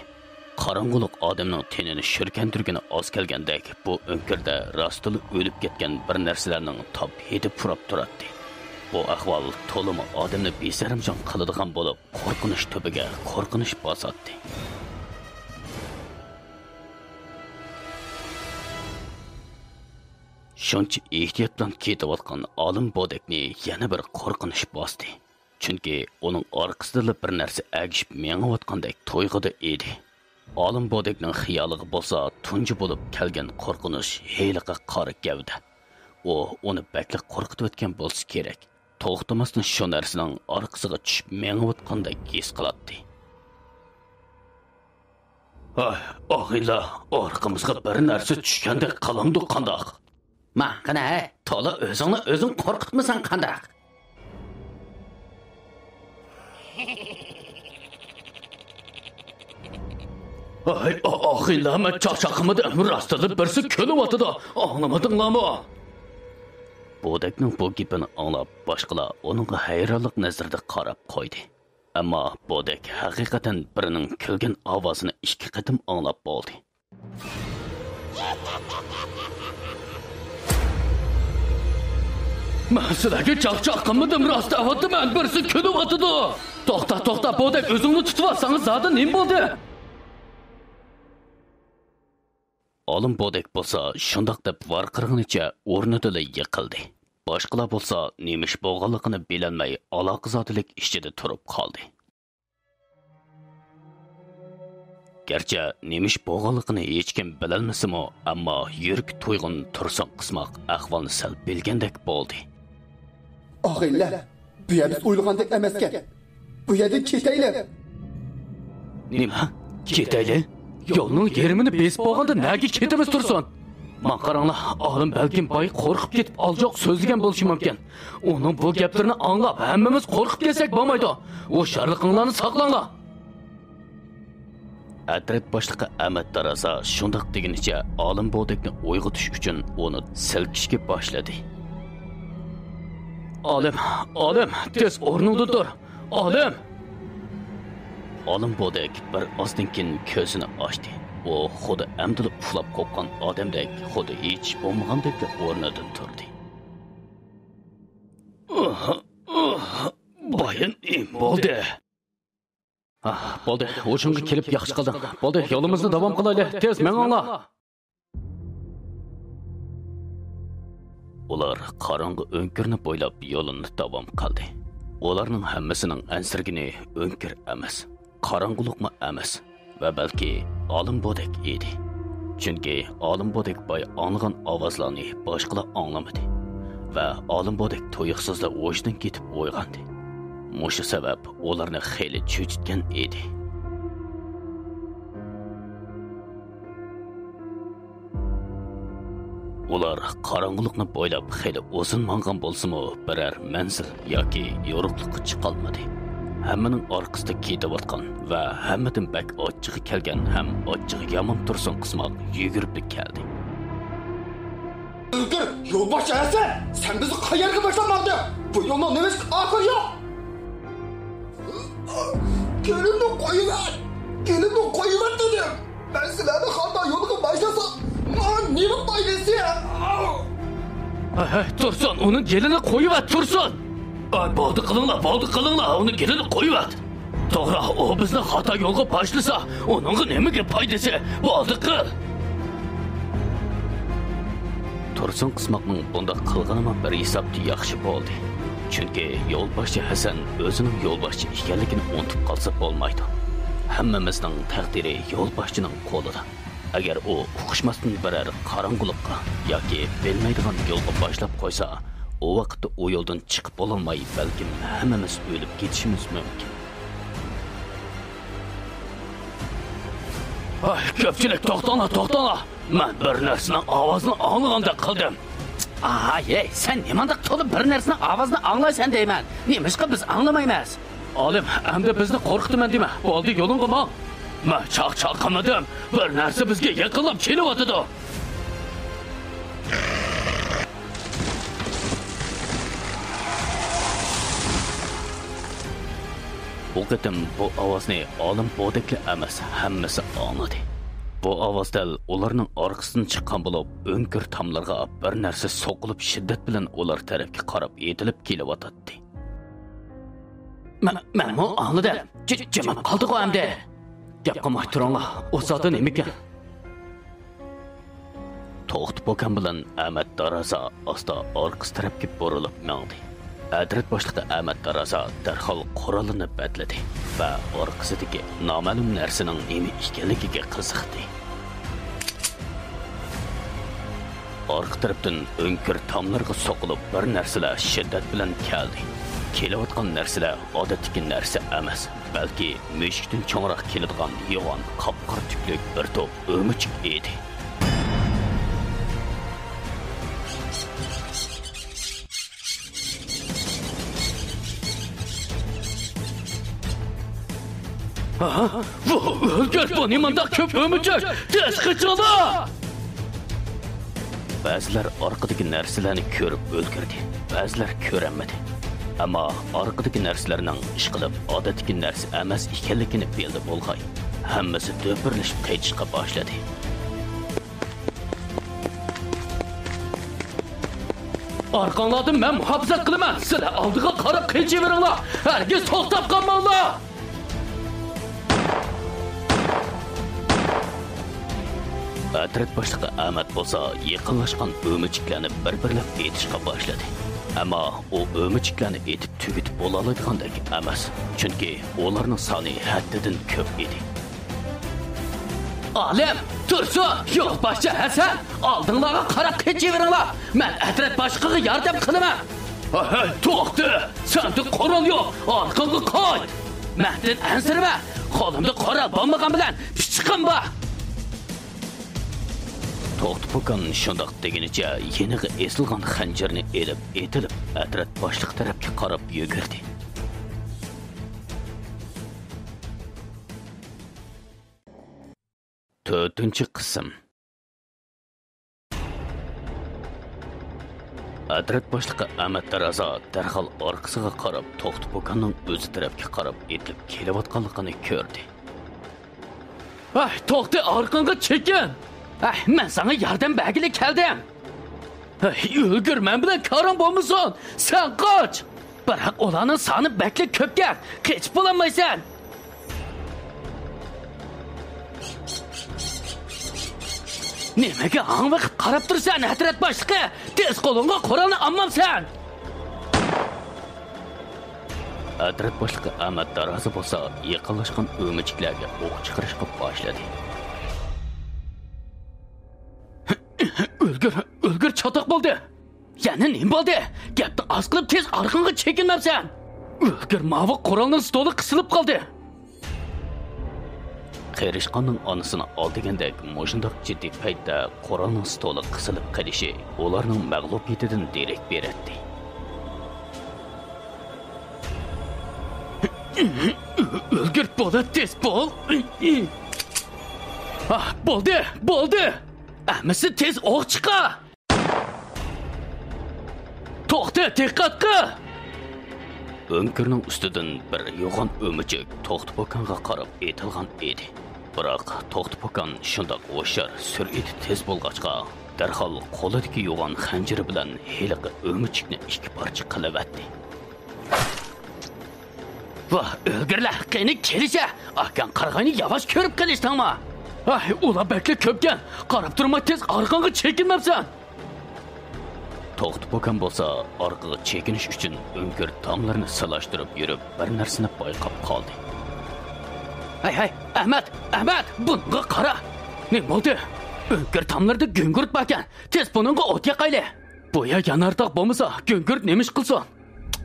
قاراڭغۇلۇق ئادەمنىڭ تېنىنى شۈركەندۈرگىنى ئاز كەلگەندەك، بۇ ئۆڭكۈردە راستلا ئۆلۈپ كەتكەن بىر نەرسىلەرنىڭ تاپ ھىدى پۇراپ تۇراتتى. بۇ ئەھۋال تولىمۇ ئادەمنى بىسەرەمجان قىلىدىغان بولۇپ، قورقۇنچ تۈپىگە قورقۇنچ باساتتى. شۇنچە ئېھتىيات بىلەن كېتىۋاتقان ئالىم بودەكنى يەنە بىر قورقۇنچ باستى. چۈنكى ئۇنىڭ ئارقىسىدىلا بىر نەرسە ئەگىشىپ مېڭىۋاتقاندەك تۇيغۇدا ئىدى. ئالىم بودەكنىڭ خىيالىغا بولسا تۇنجى بولۇپ كەلگەن قورقۇنچ ھېلىقى قارا گەۋدە. ئۇ ئۇنى بەكلا قورقۇتۇۋەتكەن بولسا كېرەك. توختىماستىن شۇ نەرسىنىڭ ئارقىسىغا چۈشۈپ مېڭىۋاتقاندەك ھېس قىلاتتى. ھاي، ئاغىنىلەر، ئارقىمىزغا بىر نەرسە چۈشكەندەك قىلامدۇ قانداق؟ ما، قېنى، ھەي، تولا ئۆزۈڭنى ئۆزۈڭ قورقۇتمىساڭ قانداق؟ ھاي، ئا-، ئاغىنىلەر، مەن چاقچاق قىلمىدىم، راستلا بىرسى كۈلۈۋاتىدۇ، ئاڭلىمىدىڭلارمۇ؟ بودەكنىڭ بۇ گېپىنى ئاڭلاپ، باشقىلار ئۇنىڭغا ھەيرانلىق نەزىرىدە قاراپ قويدى. ئەمما بودەك ھەقىقەتەن بىرىنىڭ كۈلگەن ئاۋازىنى ئىككى قېتىم ئاڭلاپ بولدى. مەن سىلەرگە چاقچاق قىلمىدىم، راست دەۋاتىمەن، بىرسى كۈلۈۋاتىدۇ. توختا، توختا، بودەك، ئۆزۈڭنى تۇتۇۋال، ساڭا زادى نېمە بولدى؟ ئالىم بودەك بولسا شۇنداق دەپ ۋارقىرىغىنىچە ئورنىدىلا يىقىلدى. باشقىلار بولسا نېمە ئىش بولغانلىقىنى بىلەلمەي ئالاقىزادىلىك ئىچىدە تۇرۇپ قالدى. گەرچە نېمە ئىش بولغانلىقىنى ھېچكىم بىلەلمىسىمۇ، ئەمما يۈرىكى تويغۇن تۇرسۇن قىسماق ئەھۋالنى سەل بىلگەندەك بولدى. ئاغىنىلەر، بۇ يەر بىز ئويلىغاندەك ئەمەسكەن. بۇ يەردىن كېتەيلى. نېمە؟ كېتەيلى؟ يولنىڭ يېرىمىنى بېسىپ بولغاندا نەگە كېتىمىز تۇرسۇن؟ ماڭا قاراڭلار، ئالىم بەلكىم باي قورقۇپ كېتىپ ئالجاق سۆزلىگەن بولۇشى مۇمكىن. ئۇنىڭ بۇ گەپلىرىنى ئاڭلاپ ھەممىمىز قورقۇپ كەتسەك بولمايدۇ. ھوشيارلىقىڭلارنى ساقلاڭلار. ئەترەت باشلىقى ئەمەت دارازا شۇنداق دېگىنىچە ئالىم بودەكنى ئويغىتىش ئۈچۈن ئۇنى سىلكىشكە باشلىدى. ئالىم، ئالىم، تېز ئورنۇڭدىن تۇر! ئالىم! ئالىم بودەك بىر ئازدىن كېيىن كۆزىنى ئاچتى. ئۇ خۇددى ئەمدىلا ئۇخلاپ قوپقان ئادەمدەك، خۇددى ھېچ بولمىغاندەكلا ئورنىدىن تۇردى. بايا نېمە بولدى؟ ھا، بولدى، ھوشۇڭغا كېلىپ ياخشى قىلدىڭ. بولدى، يولىمىزنى داۋام قىلايلى، تېز مېڭىڭلار. ئۇلار قاراڭغۇ ئۆڭكۈرنى بويلاپ يولىنى داۋام قىلدى. ئۇلارنىڭ ھەممىسىنىڭ ئەنسىرىگىنى ئۆڭكۈر ئەمەس، قاراڭغۇلۇقمۇ ئەمەس ۋە بەلكى ئالىم بودەك ئىدى. چۈنكى ئالىم بودەك باي ئاڭلىغان ئاۋازلارنى باشقىلار ئاڭلىمىدى ۋە ئالىم بودەك تۇيۇقسىزلا ھوشىدىن كېتىپ ئويغاندى. مۇشۇ سەۋەب ئۇلارنى خېلى چۆچۈتكەن ئىدى. ئۇلار قاراڭغۇلۇقنى بويلاپ خېلى ئۇزۇن ماڭغان بولسىمۇ، بىرەر مەنزىل ياكى يورۇقلۇققا چىقالمىدى. ھەممىنىڭ ئارقىسىدا كېتىۋاتقان ۋە ھەممىدىن بەك ئاچچىقى كەلگەن ھەم ئاچچىقى يامان تۇرسۇن قىسماق يۈگۈرۈپلا كەلدى. ئۆلتۈر، يولباشچى ھەسەن! سەن بىزنى قايەرگە باشلاپ ماڭدىڭ؟ بۇ يولنىڭ نېمىشقا ئاخىرى يوق؟ گېلىمنى قويۇۋەت! گېلىمنى قويۇۋەت دېدىم! مەن سىلەرنى خاتا يولغا باشلىسام، ماڭا نېمە پايدىسى؟ ھەي، ھەي، تۇرسۇن، ئۇنىڭ گېلىنى قويۇۋەت، تۇرسۇن! ئاي، بولدى قىلىڭلار، بولدى قىلىڭلار، ئۇنىڭ گېلىنى قويۇۋەت! توغرا، ئۇ بىزنى خاتا يولغا باشلىسا، ئۇنىڭغا نېمىگە پايدىسى؟ بولدى قىل! تۇرسۇن قىسماقنىڭ بۇنداق قىلغىنىمۇ بىر ھېسابتا ياخشى بولدى. چۈنكى يولباشچى ھەسەن ئۆزىنىڭ يولباشچى ئىكەنلىكىنى ئۇنتۇپ قالسا بولمايدۇ. ھەممىمىزنىڭ تەقدىرى يولباشچىنىڭ قولىدا. ئەگەر ئۇ ئۇقۇشماستىن بىرەر قاراڭغۇلۇققا ياكى بىلمەيدىغان يولغا باشلاپ قويسا، ئۇ ۋاقىتتا ئۇ يولدىن چىقىپ بولالماي، بەلكىم ھەممىمىز ئۆلۈپ كېتىشىمىز مۇمكىن. ھاي، كۆپچىلىك، توختاڭلار، توختاڭلار! مەن بىر نەرسىنىڭ ئاۋازىنى ئاڭلىغاندەك قىلدىم. ئاي، ھەي، سەن نېمانداق تولا بىر نەرسىنىڭ ئاۋازىنى ئاڭلايسەن دەيمەن؟ نېمىشقا بىز ئاڭلىمايمىز؟ ئالىم، ئەمدى بىزنى قورقۇتىمەن دېمە. بولدى، يولۇڭغا ماڭ. مەن چاقچاق قىلمىدىم. بىر نەرسە بىزگە يېقىنلاپ كېلىۋاتىدۇ. بۇ قېتىم بۇ ئاۋازنى ئالىم بودەكلا ئەمەس، ھەممىسى ئاڭلىدى. بۇ ئاۋاز دەل ئۇلارنىڭ ئارقىسىدىن چىققان بولۇپ، ئۆڭكۈر تاملىرىغا بىر نەرسە سوقۇلۇپ، شىددەت بىلەن ئۇلار تەرەپكە قاراپ ئېتىلىپ كېلىۋاتاتتى. مەن، مەنمۇ ئاڭلىدىم. ج-، جىمىپ قالدىغۇ ئەمدى. گەپ قىلماي تۇرۇڭلار، ئۇ زادى نېمىكەن؟ توختى پوكان بىلەن ئەمەت دارازا ئاستا ئارقىسى تەرەپكە بۇرۇلۇپ ماڭدى. ئەترەت باشلىقى ئەمەت دارازا دەرھال قورالىنى بەدلىدى ۋە ئارقىسىدىكى نامەلۇم نەرسىنىڭ نېمە ئىكەنلىكىگە قىزىقتى. ئارقا تەرەپتىن ئۆڭكۈر تاملىرىغا سوقۇلۇپ، بىر نەرسىلەر شىددەت بىلەن كەلدى. كېلىۋاتقان نەرسىلەر ئادەتتىكى نەرسە ئەمەس، بەلكى مۈشۈكتىن چوڭراق كېلىدىغان يوغان قاپقارا تۈكلۈك بىر توپ ئۆمۈچۈك ئىدى. ھا؟ ۋو، ئۆلگۈر، بۇ نېمانداق كۆپ ئۆمۈچۈك؟ تېز قېچىڭلار! بەزىلەر ئارقىدىكى نەرسىلەرنى كۆرۈپ ئۈلگۈردى، بەزىلەر كۆرەلمىدى. ئەمما ئارقىدىكى نەرسىلەرنىڭ ئىشقىلىپ ئادەتتىكى نەرسە ئەمەس ئىكەنلىكىنى بىلدى بولغاي، ھەممىسى دۈمبۈرلىشىپ قېچىشقا باشلىدى. ئارقاڭلاردىن مەن مۇھاپىزەت قىلىمەن، سىلەر ئالدىغا قاراپ قېچىۋېرىڭلار، ھەرگىز توختاپ قالماڭلار! ئەترەت باشلىقى ئەمەت بولسا يېقىنلاشقان ئۆمۈچۈكلەرنى بىر-بىرلەپ ئېتىشقا باشلىدى. ئەمما ئۇ ئۆمۈچۈكلەرنى ئېتىپ تۈگىتىپ بولالايدىغاندەك ئەمەس، چۈنكى ئۇلارنىڭ سانى ھەددىدىن كۆپ ئىدى. ئالىم، تۇرسۇن، يولباشچى ھەسەن، ئالدىڭلارغا قاراپ قېچىۋېرىڭلار. مەن ئەترەت باشلىقىغا ياردەم قىلىمەن. ھەي، توختە! سەندە قورال يوق، ئارقاڭغا قايت! مەندىن ئەنسىرىمە، قولۇمدا قورال بولمىغان بىلەن پىچىقىم بار! توختى پوكان شۇنداق دېگىنىچە يېنىغا ئېسىلغان خەنجىرىنى ئېلىپ، ئېتىلىپ، ئەترەت باشلىقى تەرەپكە قاراپ يۈگۈردى. تۆتىنچى قىسىم. ئەترەت باشلىقى ئەمەت دارازا دەرھال ئارقىسىغا قاراپ، توختى پوكاننىڭ ئۆزى تەرەپكە قاراپ ئېتىلىپ كېلىۋاتقانلىقىنى كۆردى. ھەي، توختى، ئارقاڭغا چېكىن! ھەي، مەن ساڭا ياردەم بەرگىلى كەلدىم! ھەي، ئۈلگۈر، مەن بىلەن كارىڭ بولمىسۇن! سەن قاچ! بىراق ئۇلارنىڭ سانى بەكلا كۆپكەن، قېچىپ بولالمايسەن! نېمىگە ھاڭۋېقىپ قاراپ تۇرىسەن، ئەترەت باشلىقى؟ تېز قولۇڭغا قورالنى ئالمامسەن؟ ئەترەت باشلىقى ئەمەت دارازى بولسا يېقىنلاشقان ئۆمۈچۈكلەرگە ئوق چىقىرىشقا باشلىدى. ئۈلگۈر، ئۈلگۈر، چاتاق بولدى! يەنە نېمە بولدى؟ گەپنى ئاز قىلىپ تېز ئارقاڭغا چېكىنمەمسەن؟ ئۈلگۈر، ماۋۇ قورالنىڭ ستولى قىسىلىپ قالدى! قېرىشقاننىڭ ئانىسىنى ئال دېگەندەك، مۇشۇنداق جىددىي پەيتتە قورالنىڭ ستولى قىسىلىپ قېلىشى ئۇلارنىڭ مەغلۇپىيىتىدىن دېرەك بېرەتتى. ئۈلگۈر، بولدى، تېز بول! ئاھ، بولدى، بولدى! ھەممىسى تېز ئوق چىقار! توختە، دىققەت قىل! ئۆڭكۈرنىڭ ئۈستىدىن بىر يوغان ئۆمۈچۈك توختى پوكانغا قاراپ ئېتىلغان ئىدى. بىراق توختى پوكان شۇنداق ھوشيار، سۈرئىتى تېز بولغاچقا، دەرھال قولىدىكى يوغان خەنجىرى بىلەن ھېلىقى ئۆمۈچۈكنى ئىككى پارچە قىلىۋەتتى. ۋاھ، ئۆلگۈرلەر، قېنى كېلىشە! ئاكاڭ قارىغاينى ياۋاش كۆرۈپ قېلىشتىڭما؟ ھاي، ئۇلار بەكلا كۆپكەن! قاراپ تۇرماي تېز ئارقاڭغا چېكىنمەپسەن! توختى پوكان بولسا ئارقىغا چېكىنىش ئۈچۈن ئۆڭكۈر تاملىرىنى سىلاشتۇرۇپ يۈرۈپ، بىر نەرسىنى بايقاپ قالدى. ھەي، ھەي، ئەمەت، ئەمەت، بۇنىڭغا قارا! نېمە بولدى؟ ئۆڭكۈر تاملىرىدا گۈڭگۈرت باركەن، تېز بۇنىڭغا ئوت ياقايلى! بۇ يەر يانارتاغ بولمىسا، گۈڭگۈرت نېمە ئىش قىلسۇن؟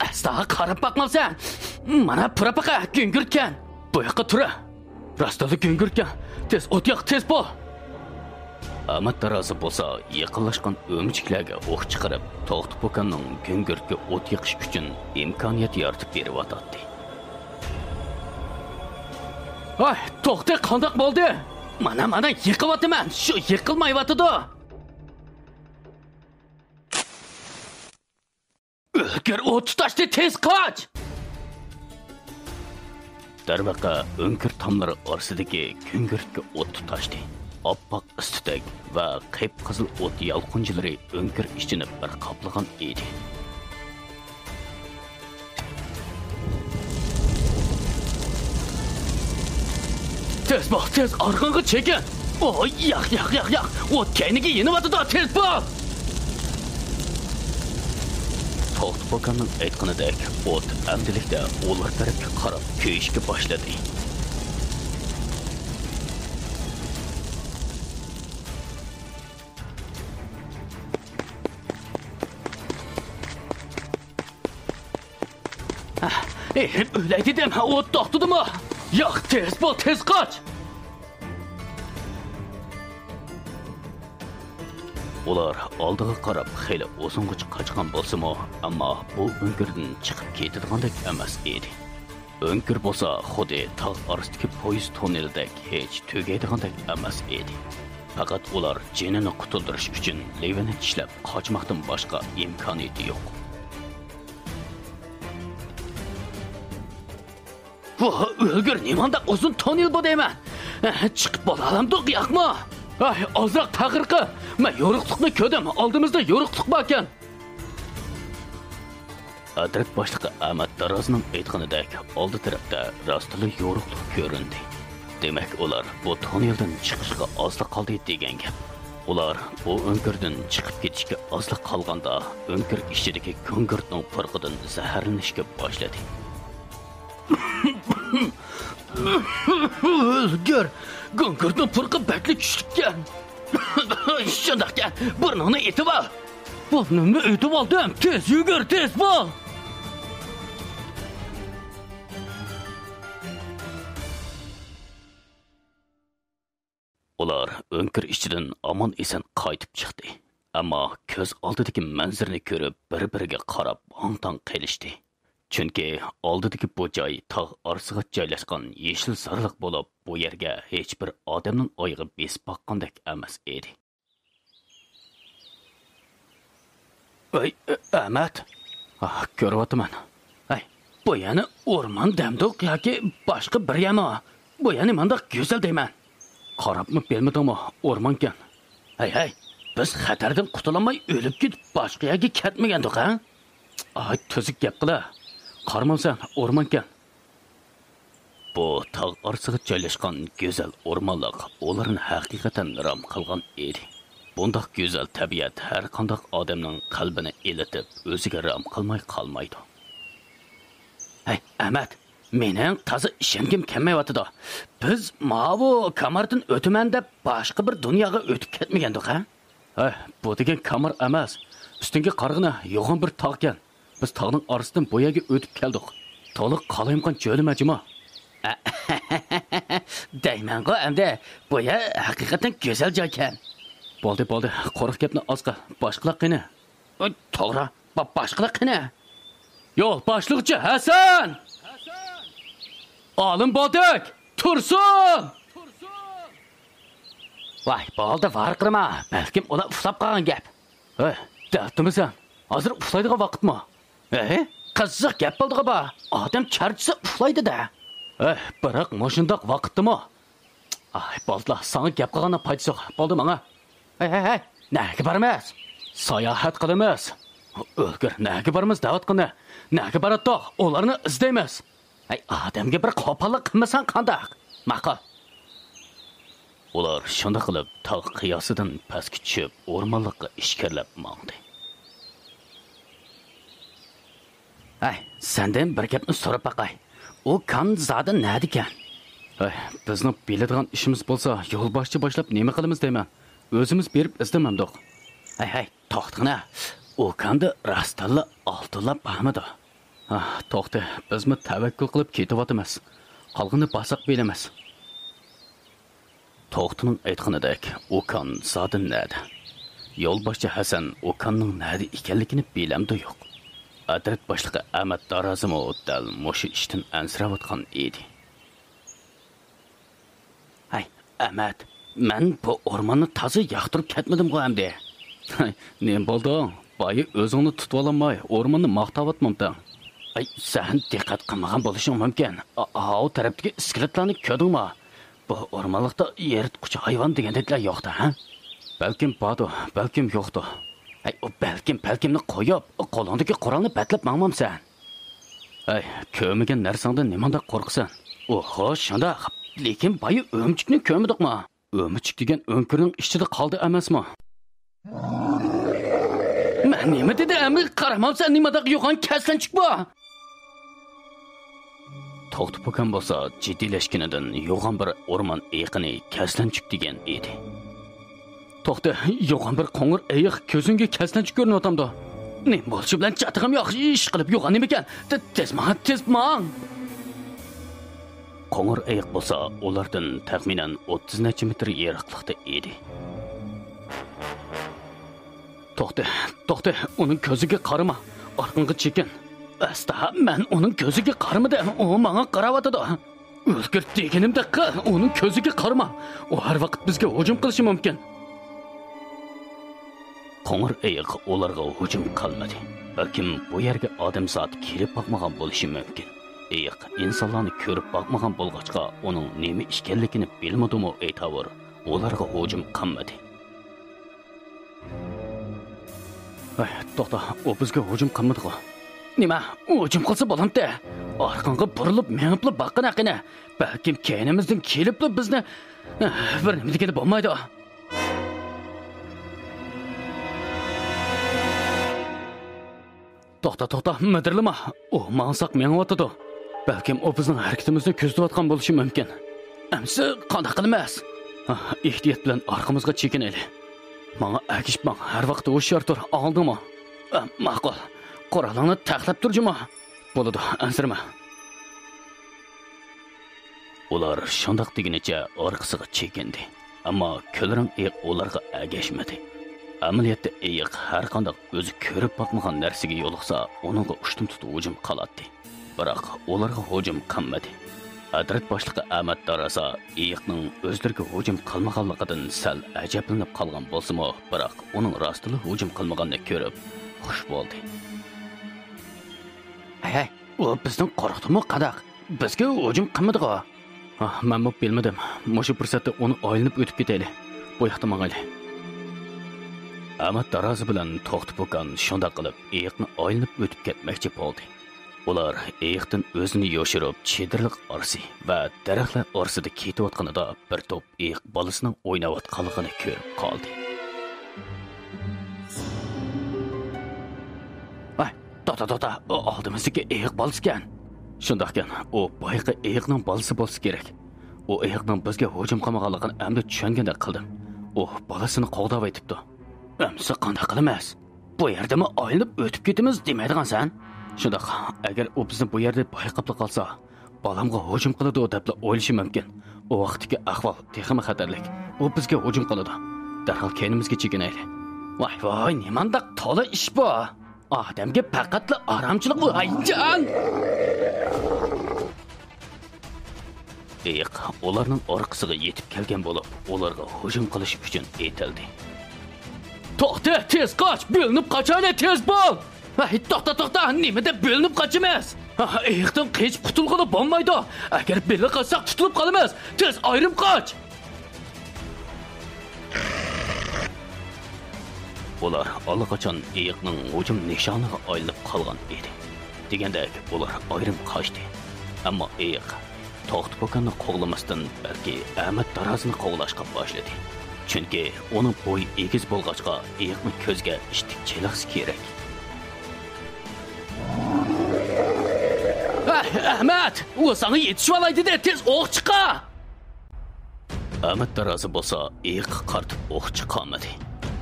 ئەسلا قاراپ باقمامسەن؟ مانا، پۇرا پاقا گۈڭگۈرتكەن. بۇ ياققا تۇرا. راستلا گۈڭگۈرتكەن. تېز ئوت ياق، تېز بول! ئەمەت دارازى بولسا يېقىنلاشقان ئۆمۈچۈكلەرگە ئوق چىقىرىپ، توختى پوكاننىڭ گۈڭگۈرتكە ئوت يېقىش ئۈچۈن ئىمكانىيەت يارىتىپ بېرىۋاتاتتى. ھاي، توختى، قانداق بولدى؟ مانا، مانا، يىقىۋاتىمەن، شۇ يىقىلمايۋاتىدۇ. ئۆلگۈر، ئوت تۇتاشتى، تېز قاچ! دەرۋەقە، ئۆڭكۈر تاملىرى ئارىسىدىكى كۈڭگۈرتكە ئوت تۇتاشتى. ئاپئاق ئىس-تۈتەك ۋە قىپقىزىل ئوت يالقۇنچىلىرى ئۆڭكۈر ئىچىنى بىر قاپلىغان ئىدى. تېز بول، تېز، ئارقاڭغا چېكىن! ئوي، ياق، ياق، ياق، ياق! ئوت كەينىگە يېنىۋاتىدۇ، تېز بول! توختى پوكاننىڭ ئېيتقىنىدەك، ئوت ئەمدىلىكتە ئۇلار تەرەپكە قاراپ كۆيۈشكە باشلىدى. ئېھ، ئۆلەي دېدىم، ئوت توختىدىمۇ؟ ياق، تېز بول، تېز قاچ! ئۇلار ئالدىغا قاراپ خېلى ئۇزۇنغىچە قاچقان بولسىمۇ، ئەمما بۇ ئۆڭكۈردىن چىقىپ كېتىدىغاندەك ئەمەس ئىدى. ئۆڭكۈر بولسا خۇددى تاغ ئارىسىدىكى پويىز توننېلىدەك ھېچ تۈگەيدىغاندەك ئەمەس ئىدى. پەقەت ئۇلار جېنىنى قۇتۇلدۇرۇش ئۈچۈن لېۋىنى چىشلەپ قاچماقتىن باشقا ئىمكانىيىتى يوق. ۋاھ، ئۆلگۈر، نېمانداق ئۇزۇن توننېل بۇ دەيمەن. چىقىپ بولالامدۇق ياقمۇ؟ ھەي، ئازراق تەخىر قىل. مەن يورۇقلۇقنى كۆردۈم، ئالدىمىزدا يورۇقلۇق باركەن. ئەترەت باشلىقى ئەمەت دارازنىڭ ئېيتقىنىدەك، ئالدى تەرەپتە راستلا يورۇقلۇق كۆرۈندى. دېمەك، ئۇلار بۇ توننېلدىن چىقىشقا ئازلا قالدى دېگەن گەپ. ئۇلار بۇ ئۆڭكۈردىن چىقىپ كېتىشكە ئازلا قالغاندا، ئۆڭكۈر ئىچىدىكى گۈڭگۈرتنىڭ پۇرىقىدىن زەھەرلىنىشكە باشلىدى. ئۆلگۈر، گۈڭگۈرتنىڭ پۇرىقى بەكلا كۈچلۈككەن. شۇنداقكەن، بۇرنۇڭنى ئېتىۋال. بۇرنۇمنى ئېتىۋالدىم. تېز يۈگۈر، تېز بول. ئۇلار ئۆڭكۈر ئىچىدىن ئامان-ئېسەن قايتىپ چىقتى. ئەمما كۆز ئالدىدىكى مەنزىرىنى كۆرۈپ، بىر-بىرىگە قاراپ ھاڭ-تاڭ قېلىشتى. چۈنكى ئالدىدىكى بۇ جاي تاغ ئارىسىغا جايلاشقان يېشىلزارلىق بولۇپ، بۇ يەرگە ھېچبىر ئادەمنىڭ ئايىغى بېسىپ باققاندەك ئەمەس ئىدى. ئەي، ئەمەت! ئاھ، كۆرۈۋاتىمەن. ھەي، بۇ يەنە ئورمان دەمدۇق ياكى باشقا بىر يەرمۇ؟ بۇ يەنە مانداق گۈزەل دەيمەن. قاراپمۇ بىلمىدىڭمۇ، ئورمانكەن. ھەي، ھەي، بىز خەتەردىن قۇتۇلالماي ئۆلۈپ كېتىپ باشقا يەرگە كەتمىگەندۇق، ھە؟ ئاي، تۈزۈك گەپ قىلە. قارىمامسەن، ئورمانكەن. بۇ تاغ ئارىسىغا جايلاشقان گۈزەل ئورمانلىق ئۇلارنى ھەقىقەتەن رام قىلغان ئىدى. بۇنداق گۈزەل تەبىئەت ھەرقانداق ئادەمنىڭ قەلبىنى ئىلىتىپ، ئۆزىگە رام قىلماي قالمايدۇ. ھەي، ئەمەت، مېنىڭ تازا ئىشەنگۈم كەلمەيۋاتىدۇ. بىز ماۋۇ كاماردىن ئۆتىمەن دەپ باشقا بىر دۇنياغا ئۆتۈپ كەتمىگەندۇق، ھە؟ ھە، بۇ دېگەن كامار ئەمەس. ئۈستۈڭگە قارىغىنا، يوغان بىر تاغكەن. بىز تاغنىڭ ئارىسىدىن بۇ يەرگە ئۆتۈپ كەلدۇق. تولا قالايمىقان چۆلىمە جۇمۇ. دەيمەنغۇ ئەمدى، بۇ يەر ھەقىقەتەن گۈزەل جايكەن. بولدى، بولدى، قۇرۇق گەپنى ئاز قىل، باشقىلار قېنى؟ ئۇ، توغرا، با-، باشقىلار قېنى؟ يول باشلىغۇچى ھەسەن! ئالىم بولدۇق! تۇرسۇن! ۋاي، بولدى، ۋارقىرىما، بەلكىم ئۇلار ئۇخلاپ قالغان گەپ. ھە، دەلتىمىسەن؟ ھازىر ئۇخلايدىغان ۋاقىتمۇ؟ ھە؟ قىزىق گەپ بولدىغۇ بار، ئادەم چارچىسا ئۇخلايدۇ-دە. ھە، بىراق مۇشۇنداق ۋاقىتتىمۇ؟ ئاي، بولدىلا، ساڭا گەپ قىلغاننىڭ پايدىسى يوق. بولدى، ماڭا. ھەي، ھەي، ھەي، نەگە بارىمىز؟ ساياھەت قىلىمىز. ئۆلگۈر، نەگە بارىمىز دەۋاتقىنى؟ نەگە باراتتۇق؟ ئۇلارنى ئىزدەيمىز. ھەي، ئادەمگە بىر قوپاللىق قىلمىساڭ قانداق؟ ماقۇل. ئۇلار شۇنداق قىلىپ تاغ قىياسىدىن پەسكە چۈشۈپ، ئورمانلىققا ئىچكىرىلەپ ماڭدى. ھەي، سەندىن بىر گەپنى سوراپ باقاي. ئۇ كان زادى نەدىكەن؟ ھەي، بىزنىڭ بىلىدىغان ئىشىمىز بولسا، يولباشچى باشلاپ نېمە قىلىمىز دەيمەن. ئۆزىمىز بېرىپ ئىزدىمەمدۇق. ھەي، ھەي، توختىغىنا. ئۇ كاندا راستتىنلا ئالتۇنلار بارمىدۇ؟ ھا، توختى، بىزمۇ تەۋەككۈل قىلىپ كېتىۋاتىمىز. قالغىنىنى بارساق بىلىمىز. توختىنىڭ ئېيتقىنىدەك، ئۇ كان زادى نەدە؟ يولباشچى ھەسەن ئۇ كاننىڭ نەدە ئىكەنلىكىنى بىلەمدۇ يوق؟ ئەترەت باشلىقى ئەمەت دارازىمۇ دەل مۇشۇ ئىشتىن ئەنسىرەۋاتقان ئىدى. ئەمەت، مەن بۇ ئورماننى تازا ياقتۇرۇپ كەتمىدىمغۇ ئەمدى؟ نېمە بولدۇڭ؟ بايا ئۆزۈڭنى تۇتۇۋالالماي ئورماننى ماختاۋاتمامتىڭ؟ ئەي، سەن دىققەت قىلمىغان بولۇشۇڭ مۇمكىن. ئا-، ئاۋۇ تەرەپتىكى ئىسكىلىتلارنى كۆردۈڭمۇ؟ بۇ ئورمانلىقتا يىرتقۇچ ھايۋان دېگەندەكلەر يوقتا، ھە؟ بەلكىم باردۇ، بەلكىم يوقتۇ. ھەي، ئۇ بەلكىم، بەلكىمنى قويۇپ، قولۇڭدىكى قورالنى بەتلەپ ماڭمامسەن؟ ھەي، كۆرمىگەن نەرسەڭدىن نېمانداق قورقىسەن؟ ئوھو، شۇنداق. لېكىن بايا ئۆمۈچۈكنى كۆرمىدۇقما؟ ئۆمۈچۈك دېگەن ئۆڭكۈرنىڭ ئىچىدە قالدى ئەمەسمۇ؟ مەن نېمە دېدىم؟ قارىمامسەن، نېمانداق يوغان كەسلەنچۈك بۇ؟ توختى پوكان بولسا جىددىيلەشكىنىدىن يوغان بىر ئورمان ئېيىقىنى كەسلەنچۈك دېگەن ئىدى. توختى، يوغان بىر قوڭۇر ئېيىق كۆزۈڭگە كەسلەنچۈك كۆرۈنۈۋاتامدۇ؟ نېمە بولۇشى بىلەن چاتىقىم يوق، ئىشقىلىپ يوغان نېمىكەن؟ تېز ماڭ، تېز ماڭ! قوڭۇر ئېيىق بولسا ئۇلاردىن تەخمىنەن ئوتتۇز نەچچە مېتىر يىراقلىقتا ئىدى. توختى، توختى، ئۇنىڭ كۆزىگە قارىما. ئارقاڭغا چېكىن. ئەستا، مەن ئۇنىڭ كۆزىگە قارىمىدىم، ئۇ ماڭا قاراۋاتىدۇ. ئۆلگۈر دېگىنىمدەك قىل، ئۇنىڭ كۆزىگە قارىما. ئۇ ھەر ۋاقىت بىزگە ھۇجۇم قىلىشى مۇمكىن. قوڭۇر ئېيىق ئۇلارغا ھۇجۇم قىلمىدى. بەلكىم بۇ يەرگە ئادەمزات كېلىپ باقمىغان بولۇشى مۇمكىن. ئېيىق ئىنسانلارنى كۆرۈپ باقمىغان بولغاچقا، ئۇنىڭ نېمە ئىكەنلىكىنى بىلمىدىمۇ ئېيتاۋۇر، ئۇلارغا ھۇجۇم قىلمىدى. ھەي، توختا، ئۇ بىزگە ھۇجۇم قىلمىدىغۇ؟ نېمە، ھۇجۇم قىلسا بولامتى؟ ئارقاڭغا بۇرۇلۇپ مېڭىپلا باققىنا قېنى. بەلكىم كەينىمىزدىن كېلىپلا بىزنى، بىر نېمە دېگىلى بولمايدۇ. توختا، توختا، مىدىرلىما. ئۇ ماڭساق مېڭىۋاتىدۇ. بەلكىم ئۇ بىزنىڭ ھەرىكىتىمىزنى كۆزىتىۋاتقان بولۇشى مۇمكىن. ئەمسە قانداق قىلىمىز؟ ھا، ئېھتىيات بىلەن ئارقىمىزغا چېكىنەيلى. ماڭا ئەگىشىپ ماڭ، ھەر ۋاقىت ھوشيار تۇر، ئاڭلىدىڭمۇ؟ ئە، ماقۇل. قورالىڭنى تەقلەپ تۇر جۇمۇ. بولىدۇ، ئەنسىرىمە. ئۇلار شۇنداق دېگىنىچە ئارقىسىغا چېكىندى. ئەمما كۈلرەڭ ئېيىق ئۇلارغا ئەگەشمىدى. ئەمەلىيەتتە ئېيىق ھەرقانداق ئۆزى كۆرۈپ باقمىغان نەرسىگە يولۇقسا، ئۇنىڭغا ئۇشتۇمتۇت ھۇجۇم قىلاتتى. بىراق ئۇلارغا ھۇجۇم قىلمىدى. ئەترەت باشلىقى ئەمەت دارازا ئېيىقنىڭ ئۆزلىرىگە ھۇجۇم قىلمىغانلىقىدىن سەل ئەجەبلىنىپ قالغان بولسىمۇ، بىراق ئۇنىڭ راستلا ھۇجۇم قىلمىغىنىنى كۆرۈپ خۇش بولدى. ھەي، ھەي، ئۇ بىزنى قورقۇتۇپمۇ قانداق؟ بىزگە ھۇجۇم قىلمىدىغۇ؟ ھا، مەنمۇ بىلمىدىم. مۇشۇ پۇرسەتتە ئۇنى ئايلىنىپ ئۆتۈپ كېتەيلى. بۇ ياقتا ماڭايلى. ئەمەت دارازا بىلەن توختى پوكان شۇنداق قىلىپ ئېيىقنى ئايلىنىپ ئۆتۈپ كەتمەكچى بولدى. ئۇلار ئېيىقتىن ئۆزىنى يوشۇرۇپ، چېدىرلىق ئارىسى ۋە دەرەخلەر ئارىسىدا كېتىۋاتقىنىدا، بىر توپ ئېيىق بالىسىنىڭ ئويناۋاتقانلىقىنى كۆرۈپ قالدى. ۋاي، توختا، توختا، ئۇ ئالدىمىزدىكى ئېيىق بالىسىكەن. شۇنداقكەن، ئۇ بايىقى ئېيىقنىڭ بالىسى بولسا كېرەك. ئۇ ئېيىقنىڭ بىزگە ھۇجۇم قىلمىغانلىقىنى ئەمدى چۈشەنگەندەك قىلدىم. ئۇ بالىسىنى قوغداۋېتىپتۇ. ئەمسە قانداق قىلىمىز؟ بۇ يەردىنمۇ ئايلىنىپ ئۆتۈپ كېتىمىز دېمەيدىغانسەن؟ شۇنداق، ئەگەر ئۇ بىزنى بۇ يەردە بايقاپلا قالسا، بالامغا ھۇجۇم قىلىدۇ دەپلا ئويلىشى مۇمكىن. ئۇ ۋاقىتتىكى ئەھۋال تېخىمۇ خەتەرلىك. ئۇ بىزگە ھۇجۇم قىلىدۇ. دەرھال كەينىمىزگە چېكىنەيلى. ۋاي ۋاي، نېمانداق تولا ئىش بۇ! ئادەمگە پەقەتلا ئارامچىلىق ۋايجان! ئېيىق ئۇلارنىڭ ئارقىسىغا يېتىپ كەلگەن بولۇپ، ئۇلارغا ھۇجۇم قىلىش ئۈچۈن ئېتىلدى. توختە، تېز قاچ! بۆلۈنۈپ قاچايلى، تېز بول! ھەي، توختا، توختا! نېمە دەپ بۆلۈنۈپ قاچىمىز؟ ھا، ئېيىقتىن قېچىپ قۇتۇلغىلى بولمايدۇ. ئەگەر بىللە قالساق تۇتۇلۇپ قالىمىز. تېز ئايرىم قاچ! ئۇلار ئاللىقاچان ئېيىقنىڭ ھۇجۇم نىشانىغا ئايلىنىپ قالغان ئىدى. دېگەندەك، ئۇلار ئايرىم قاچتى. ئەمما ئېيىق توختى پوكاننى قوغلىماستىن، بەلكى ئەمەت دارازىنى قوغلاشقا باشلىدى. چۈنكى ئۇنىڭ بويى ئېگىز بولغاچقا، ئېيىقنىڭ كۆزىگە ئىتتىك چېلىقسا كېرەك. ھە، ئەمەت! ئۇ ساڭا يېتىشىۋالاي دېدى، تېز ئوق چىقار! ئەمەت دارازى بولسا ئېيىققا قارىتىپ ئوق چىقارمىدى،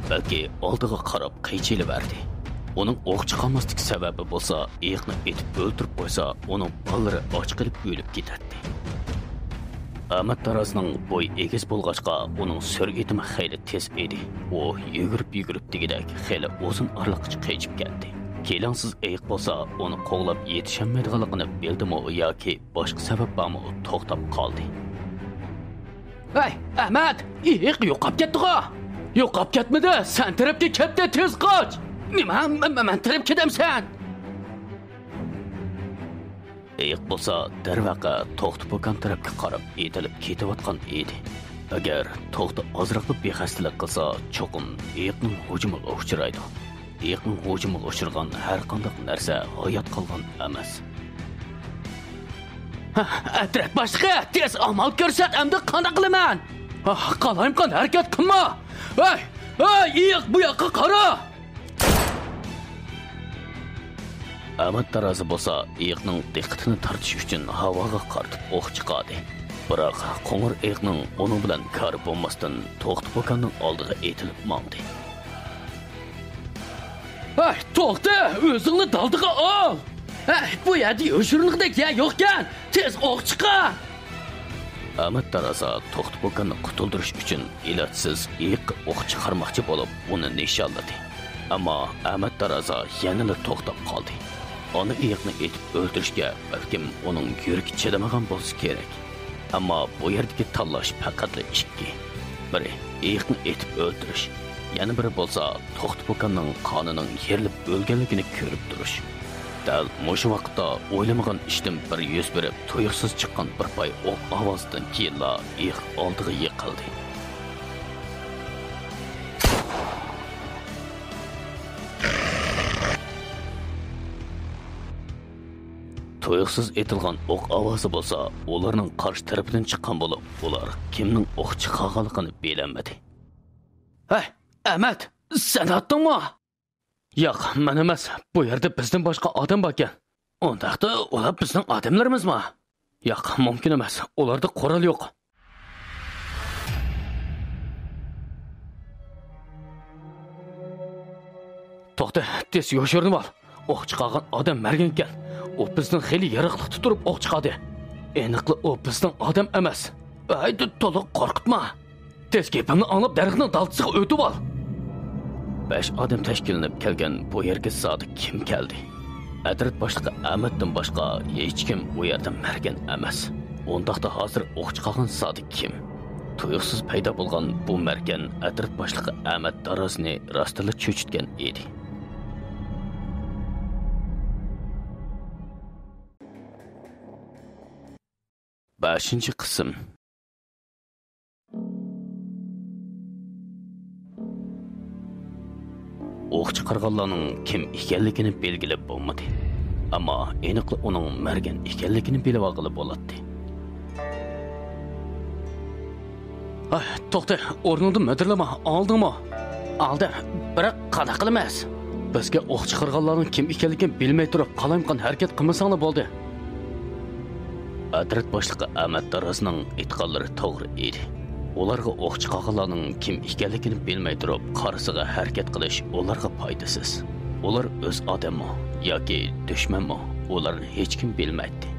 بەلكى ئالدىغا قاراپ قېچىلىۋەردى. ئۇنىڭ ئوق چىقارماسلىق سەۋەبى بولسا، ئېيىقنى ئېتىپ ئۆلتۈرۈپ قويسا، ئۇنىڭ بالىلىرى ئاچ قېلىپ ئۆلۈپ كېتەتتى. ئەمەت دارازنىڭ بويى ئېگىز بولغاچقا، ئۇنىڭ سۈرئىتىمۇ خېلى تېز ئىدى. ئۇ يۈگۈرۈپ-يۈگۈرۈپ دېگۈدەك خېلى ئۇزۇن ئارىلىققىچە قېچىپ كەتتى. كېلەڭسىز ئېيىق بولسا ئۇنى قوغلاپ يېتىشەلمەيدىغانلىقىنى بىلدىمۇ ياكى باشقا سەۋەب بارمۇ، توختاپ قالدى. ھەي، ئەمەت، ئېيىق يوقاپ كەتتىغۇ؟ يوقاپ كەتمىدى، سەن تەرەپكە كەتتى، تېز قاچ! نېمە، مەن، مەن، مەن تەرەپ كېتەمسەن؟ ئېيىق بولسا دەرۋەقە توختى پوكان تەرەپكە قاراپ ئېتىلىپ كېتىۋاتقان ئىدى. ئەگەر توختى ئازراقلا بىخەستەلىك قىلسا، چوقۇم ئېيىقنىڭ ھۇجۇمىغا ئۇچرايدۇ. ئېيىقنىڭ ھۇجۇمىغا ئۇچرىغان ھەرقانداق نەرسە ھايات قالغان ئەمەس. ھە، ئەترەت باشلىقى، تېز ئامال كۆرسەت، ئەمدى قانداق قىلىمەن؟ ھە، قالايمىقان ھەرىكەت قىلما! ھەي، ھەي، ئېيىق، بۇ ياققا قارا! ئەمەت تارازا بولسا ئېيىقنىڭ دىققىتىنى تارتىش ئۈچۈن ھاۋاغا قارىتىپ ئوق چىقاردى. بىراق قوڭۇر ئېيىقنىڭ ئۇنىڭ بىلەن كارى بولماستىن، توختى پوكاننىڭ ئالدىغا ئېتىلىپ ماڭدى. ھەي، توختى، ئۆزۈڭنى دالدىغا ئال! ھەي، بۇ يەردە يوشۇرۇنغۇدەك يەر يوقكەن، تېز ئوق چىقار! ئەمەت تارازا توختى پوكاننى قۇتۇلدۇرۇش ئۈچۈن ئىلاجسىز ئېيىققا ئوق چىقارماقچى بولۇپ، ئۇنى نىشانلىدى. ئەمما ئەمەت تارازا يەنىلا توختاپ قالدى. ئانا ئېيىقنى ئېتىپ ئۆلتۈرۈشكە بەلكىم ئۇنىڭ يۈرىكى چىدىمىغان بولسا كېرەك. ئەمما بۇ يەردىكى تاللاش پەقەتلا ئىككى. بىرى ئېيىقنى ئېتىپ ئۆلتۈرۈش، يەنە بىرى بولسا توختى پوكاننىڭ قانىنىڭ يېرىلىپ ئۆلگەنلىكىنى كۆرۈپ تۇرۇش. دەل مۇشۇ ۋاقىتتا ئويلىمىغان ئىشتىن بىر يۈز بېرىپ، تۇيۇقسىز چىققان بىر پاي ئوق ئاۋازىدىن كېيىنلا ئېيىق ئالدىغا يىقىلدى. تۇيۇقسىز ئېتىلغان ئوق ئاۋازى بولسا ئۇلارنىڭ قارشى تەرىپىدىن چىققان بولۇپ، ئۇلار كىمنىڭ ئوق چىقارغانلىقىنى بىلەلمىدى. ھەي، ئەمەت، سەن ئاتتىڭمۇ؟ ياق، مەن ئەمەس. بۇ يەردە بىزدىن باشقا ئادەم باركەن. ئۇنداقتا ئۇلار بىزنىڭ ئادەملىرىمىزمۇ؟ ياق، مۇمكىن ئەمەس. ئۇلاردا قورال يوق. توختە، تېز يوشۇرۇنۇۋال. ئوق چىقارغان ئادەم مەرگەن ئىكەن. ئۇ بىزدىن خېلى يىراقلىقتا تۇرۇپ ئوق چىقاردى. ئېنىقلا ئۇ بىزنىڭ ئادەم ئەمەس. ھەي، تولۇق قورقۇتما. تېز گېپىمنى ئاڭلاپ، دەرەخنىڭ دالدىسىغا ئۆتۈۋال. بەش ئادەم تەشكىللىنىپ كەلگەن بۇ يەرگە زادى كىم كەلدى؟ ئەترەت باشلىقى ئەمەتتىن باشقا ھېچكىم ئۇ يەردە مەرگەن ئەمەس. ئۇنداقتا ھازىر ئوق چىقارغان زادى كىم؟ تۇيۇقسىز پەيدا بولغان بۇ مەرگەن ئەترەت باشلىقى ئەمەت دارازنى راستلا چۆچۈتكەن ئىدى. بەشىنچى قىسىم. ئوق چىقارغانلارنىڭ كىم ئىكەنلىكىنى بەلگىلەپ بولمىدى. ئەمما ئېنىقلا ئۇنىڭ مەرگەن ئىكەنلىكىنى بىلىۋالغىلى بولاتتى. ھەي، توختە، ئورنۇڭدىن مىدىرلىما، ئاڭلىدىڭمۇ؟ ئاڭلىدىم، بىراق قانداق قىلىمىز؟ بىزگە ئوق چىقارغانلارنىڭ كىم ئىكەنلىكىنى بىلمەي تۇرۇپ، قالايمىقان ھەرىكەت قىلمىساڭلا بولدى. ئەترەت باشلىقى ئەمەت دارازنىڭ ئېيتقانلىرى توغرا ئىدى. ئۇلارغا ئوق چىقارغانلارنىڭ كىم ئىكەنلىكىنى بىلمەي تۇرۇپ، قارىسىغا ھەرىكەت قىلىش ئۇلارغا پايدىسىز. ئۇلار ئۆز ئادەممۇ ياكى دۈشمەنمۇ، ئۇلارنى ھېچكىم بىلمەيتتى.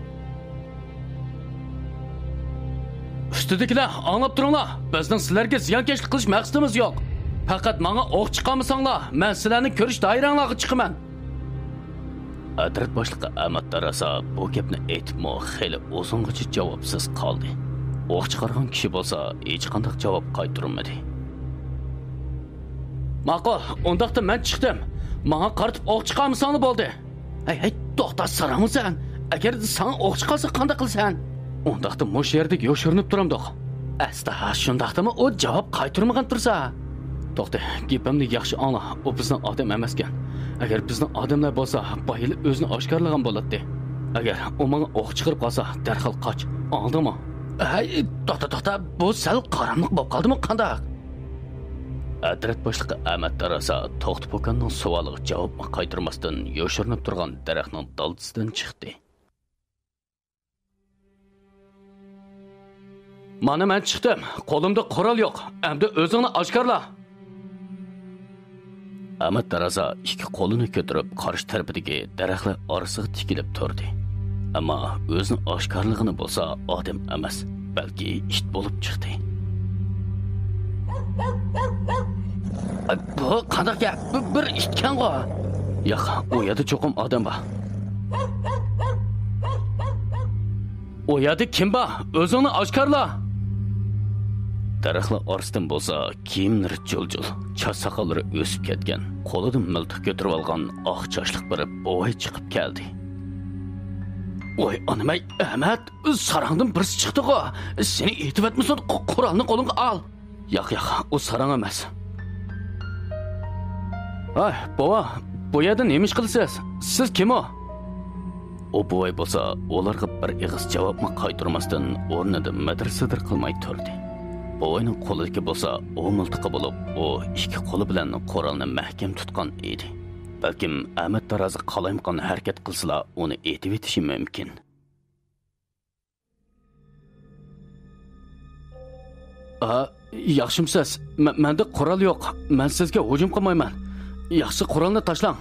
ئۈستىدىكىلەر، ئاڭلاپ تۇرۇڭلار، بىزنىڭ سىلەرگە زىيانكەشلىك قىلىش مەقسىتىمىز يوق. پەقەت ماڭا ئوق چىقارمىساڭلار، مەن سىلەرنى كۆرۈش دائىرەڭلارغا چىقىمەن. ئەترەت باشلىقى ئەمەت دارازا بۇ گەپنى ئېيتىپمۇ خېلى ئۇزۇنغىچە جاۋابسىز قالدى. ئوق چىقارغان كىشى بولسا ھېچقانداق جاۋاب قايتۇرمىدى. ماقۇل، ئۇنداقتا مەن چىقتىم. ماڭا قارىتىپ ئوق چىقارمىساڭلا بولدى. ھەي، ھەي، توختا، ساراڭمۇ سەن؟ ئەگەر ساڭا ئوق چىقارسا قانداق قىلىسەن؟ ئۇنداقتا مۇشۇ يەردە يوشۇرۇنۇپ تۇرامدۇق؟ ئەستا شۇنداقتىمۇ ئۇ جاۋاب قايتۇرمىغان تۇرسا؟ توختى، گېپىمنى ياخشى ئاڭلا، ئۇ بىزنىڭ ئادەم ئەمەسكەن. ئەگەر بىزنىڭ ئادەملەر بولسا، بايىلا ئۆزىنى ئاشكارىلىغان بولاتتى. ئەگەر ئۇ ماڭا ئوق چىقىرىپ قالسا، دەرھال قاچ. ئاڭلىدىڭمۇ؟ ھەي، توختا، توختا، بۇ سەل قاراملىق بولۇپ قالدىمۇ قانداق؟ ئەترەت باشلىقى ئەمەت دارازا توختى پوكاننىڭ سوئالىغا جاۋابمۇ قايتۇرماستىن، يوشۇرۇنۇپ تۇرغان دەرەخنىڭ دالدىسىدىن چىقتى. مانا مەن چىقتىم. قولۇمدا قورال يوق. ئەمدى ئۆزۈڭنى ئاشكارىلا. ئەمەت دارازا ئىككى قولىنى كۆتۈرۈپ، قارشى تەرىپىدىكى دەرەخلەر ئارىسىغا تىكىلىپ تۇردى. ئەمما ئۆزىنى ئاشكارىلىغىنى بولسا ئادەم ئەمەس، بەلكى ئىت بولۇپ چىقتى. بۇ قانداق گەپ؟ بۇ بىر ئىتكەنغۇ. ياق، ئۇ يەردە چوقۇم ئادەم بار. ئۇ يەردە كىم بار؟ ئۆزۈڭنى ئاشكارىلا! دەرەخلەر ئارىسىدىن بولسا كىيىملىرى جۇل-جۇل، چاچ-ساقاللىرى ئۆسۈپ كەتكەن، قولىدا مىلتىق كۆتۈرۈۋالغان ئاق چاچلىق بىر بوۋاي چىقىپ كەلدى. ۋاي ئانىمەي، ئەمەت، ساراڭدىن بىرسى چىقتىغۇ! سېنى ئېتىۋەتمىسۇن، قو-، قورالنى قولۇڭغا ئال! ياق، ياق، ئۇ ساراڭ ئەمەس. ھەي، بوۋا، بۇ يەردە نېمە ئىش قىلىسىز؟ سىز كىم ئۇ؟ ئۇ بوۋاي بولسا ئۇلارغا بىر ئېغىز جاۋابمۇ قايتۇرماستىن، ئورنىدىن مىدىر-سىدىر قىلماي تۇردى. بوۋاينىڭ قولىدىكى بولسا ئوۋ مىلتىقى بولۇپ، ئۇ ئىككى قولى بىلەن قورالنى مەھكەم تۇتقان ئىدى. بەلكىم ئەمەت تارازى قالايمىقان ھەرىكەت قىلسىلا، ئۇنى ئېتىۋېتىشى مۇمكىن. ئا، ياخشىمسىز؟ مە-، مەندە قورال يوق. مەن سىزگە ھۇجۇم قىلمايمەن. ياخشىسى قورالنى تاشلاڭ.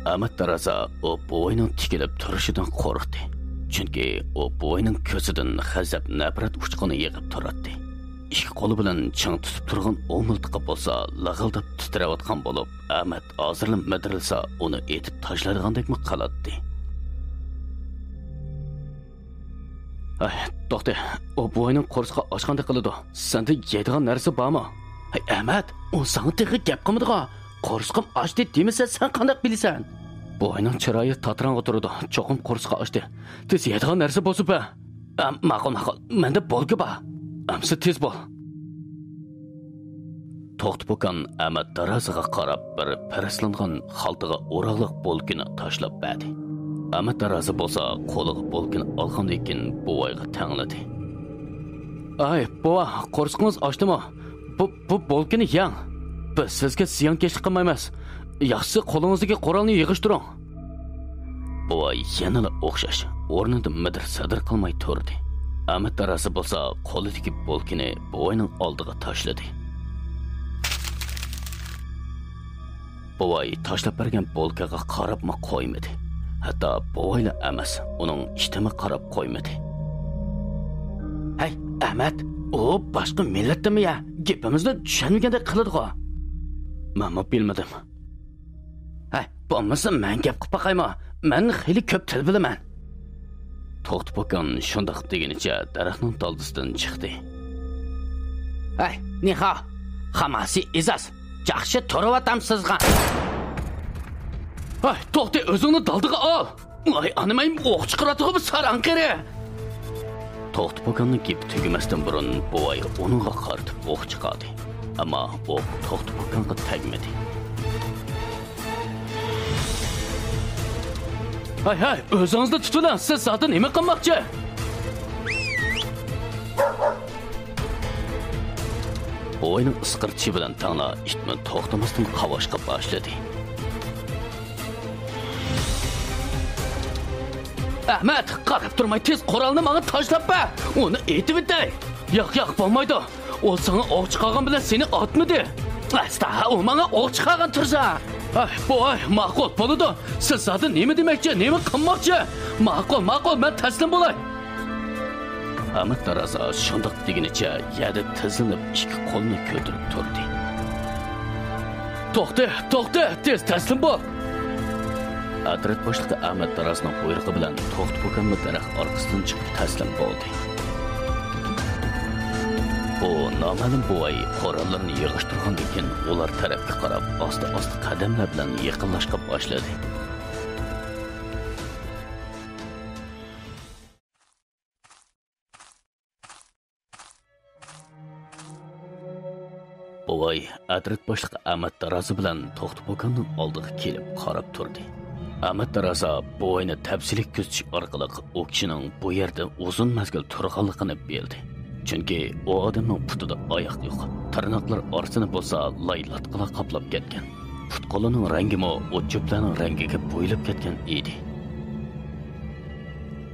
ئەمەت تارازا ئۇ بوۋاينىڭ تىكىلىپ تۇرۇشىدىن قورقتى. چۈنكى ئۇ بوۋاينىڭ كۆزىدىن غەزەپ، نەپرەت ئۇچقۇنى يېغىپ تۇراتتى. ئىككى قولى بىلەن چىڭ تۇتۇپ تۇرغان ئوۋ مىلتىقى بولسا لىغىلداپ تىترەۋاتقان بولۇپ، ئەمەت ھازىرلا مىدىرلىسا ئۇنى ئېتىپ تاشلايدىغاندەكمۇ قىلاتتى. ھەي، توختى، ئۇ بوۋاينىڭ قورسىقى ئاچقاندەك قىلىدۇ. سەندە يەيدىغان نەرسە بارمۇ؟ ھەي، ئەمەت، ئۇ ساڭا تېخى گەپ قىلمىدىغۇ. قورسىقىم ئاچتى دېمىسە، سەن قانداق بىلىسەن؟ بوۋاينىڭ چىرايى تاتىراڭغا تۇرىدۇ. چوقۇم قورسىقى ئاچتى. تېز يەيدىغان نەرسە بولسا بەر. ئە، ماقۇل، ماقۇل. مەندە بولكا بار. ئەمسە تېز بول. توختى پوكان ئەمەت تارازىغا قاراپ بىر پىرىسلانغان خالتىغا ئوراقلىق بولكىنى تاشلاپ بەردى. ئەمەت تارازى بولسا قولىغا بولكىنى ئالغاندىن كېيىن بوۋايغا تەڭلىدى. ئاي، بوۋا، قورسىقىڭىز ئاچتىمۇ؟ بۇ، بۇ بولكىنى يەڭ. بىز سىزگە زىيانكەشلىك قىلمايمىز. ياخشىسى قولىڭىزدىكى قورالنى يىغىشتۇرۇڭ. بوۋاي يەنىلا ئوخشاش ئورنىدىن مىدىر-سىدىر قىلماي تۇردى. ئەمەت تارازى بولسا قولىدىكى بولكىنى بوۋاينىڭ ئالدىغا تاشلىدى. بوۋاي تاشلاپ بەرگەن بولكىغا قاراپمۇ قويمىدى. ھەتتا بوۋايلا ئەمەس، ئۇنىڭ ئىتىمۇ قاراپ قويمىدى. ھەي، ئەمەت، ئۇ باشقا مىللەتتىنمۇ يا؟ گېپىمىزنى چۈشەنمىگەندەك قىلىدىغۇ. مەنمۇ بىلمىدىم. ھەي، بولمىسا مەن گەپ قىلىپ باقايمۇ؟ مەن خېلى كۆپ تىل بىلىمەن. توختى پوكان شۇنداق دېگىنىچە دەرەخنىڭ دالدىسىدىن چىقتى. ھەي، نىخا، خاماسى ئىزاز، جاخشى تۇرۇۋاتامسىزغا؟ ھەي، توختى، ئۆزۈڭنى دالدىغا ئال! ۋاي ئانىماي، ئوق چىقىراتىغۇ بۇ ساراڭ قېرى! توختى پوكاننىڭ گېپى تۈگىمەستىن بۇرۇن بوۋاي ئۇنىڭغا قارىتىپ ئوق چىقاردى. ئەمما ئوق توختى پوكانغا تەگمىدى. ھەي، ھەي، ئۆزىڭىزنى تۇتۇۋېلىڭ، سىز زادى نېمە قىلماقچى؟ بوۋاينىڭ ئىسقىرتىشى بىلەن تەڭلا ئىتمۇ توختىماستىن قاۋاشقا باشلىدى. ئەمەت، قاراپ تۇرماي تېز قورالنى ماڭا تاشلاپ بەر، ئۇنى ئېتىۋېتەي. ياق، ياق، بولمايدۇ. ئۇ ساڭا ئوق چىقارغان بىلەن سېنى ئاتمىدى. ئەستا، ئۇ ماڭا ئوق چىقارغان تۇرسا. ئەي، بوۋاي، ماقۇل، بولىدۇ. سىز زادى نېمە دېمەكچى، نېمە قىلماقچى؟ ماقۇل، ماقۇل، مەن تەسلىم بولاي. ئەمەت تارازا شۇنداق دېگىنىچە يەردە تىزلىنىپ، ئىككى قولىنى كۆتۈرۈپ تۇردى. توختى، توختى، تېز تەسلىم بول! ئەترەت باشلىقى ئەمەت تارازنىڭ بۇيرۇقى بىلەن توختى پوكانمۇ دەرەخ ئارقىسىدىن چىقىپ تەسلىم بولدى. بۇ نامەلۇم بوۋاي قوراللىرىنى يىغىشتۇرغاندىن كېيىن ئۇلار تەرەپكە قاراپ ئاستا-ئاستا قەدەملەر بىلەن يېقىنلاشقا باشلىدى. بوۋاي ئەترەت باشلىقى ئەمەت تارازا بىلەن توختى پوكاننىڭ ئالدىغا كېلىپ قاراپ تۇردى. ئەمەت تارازا بوۋاينى تەپسىلىي كۆزىتىش ئارقىلىق ئۇ كىشىنىڭ بۇ يەردە ئۇزۇن مەزگىل تۇرغانلىقىنى بىلدى. چۈنكى ئۇ ئادەمنىڭ پۇتىدا ئاياق يوق، تىرناقلىرى ئارىسىنى بولسا لاي لاتقىلار قاپلاپ كەتكەن. پۇت-قولىنىڭ رەڭگىمۇ ئوت-چۆپلەرنىڭ رەڭگىگە بويىلىپ كەتكەن ئىدى.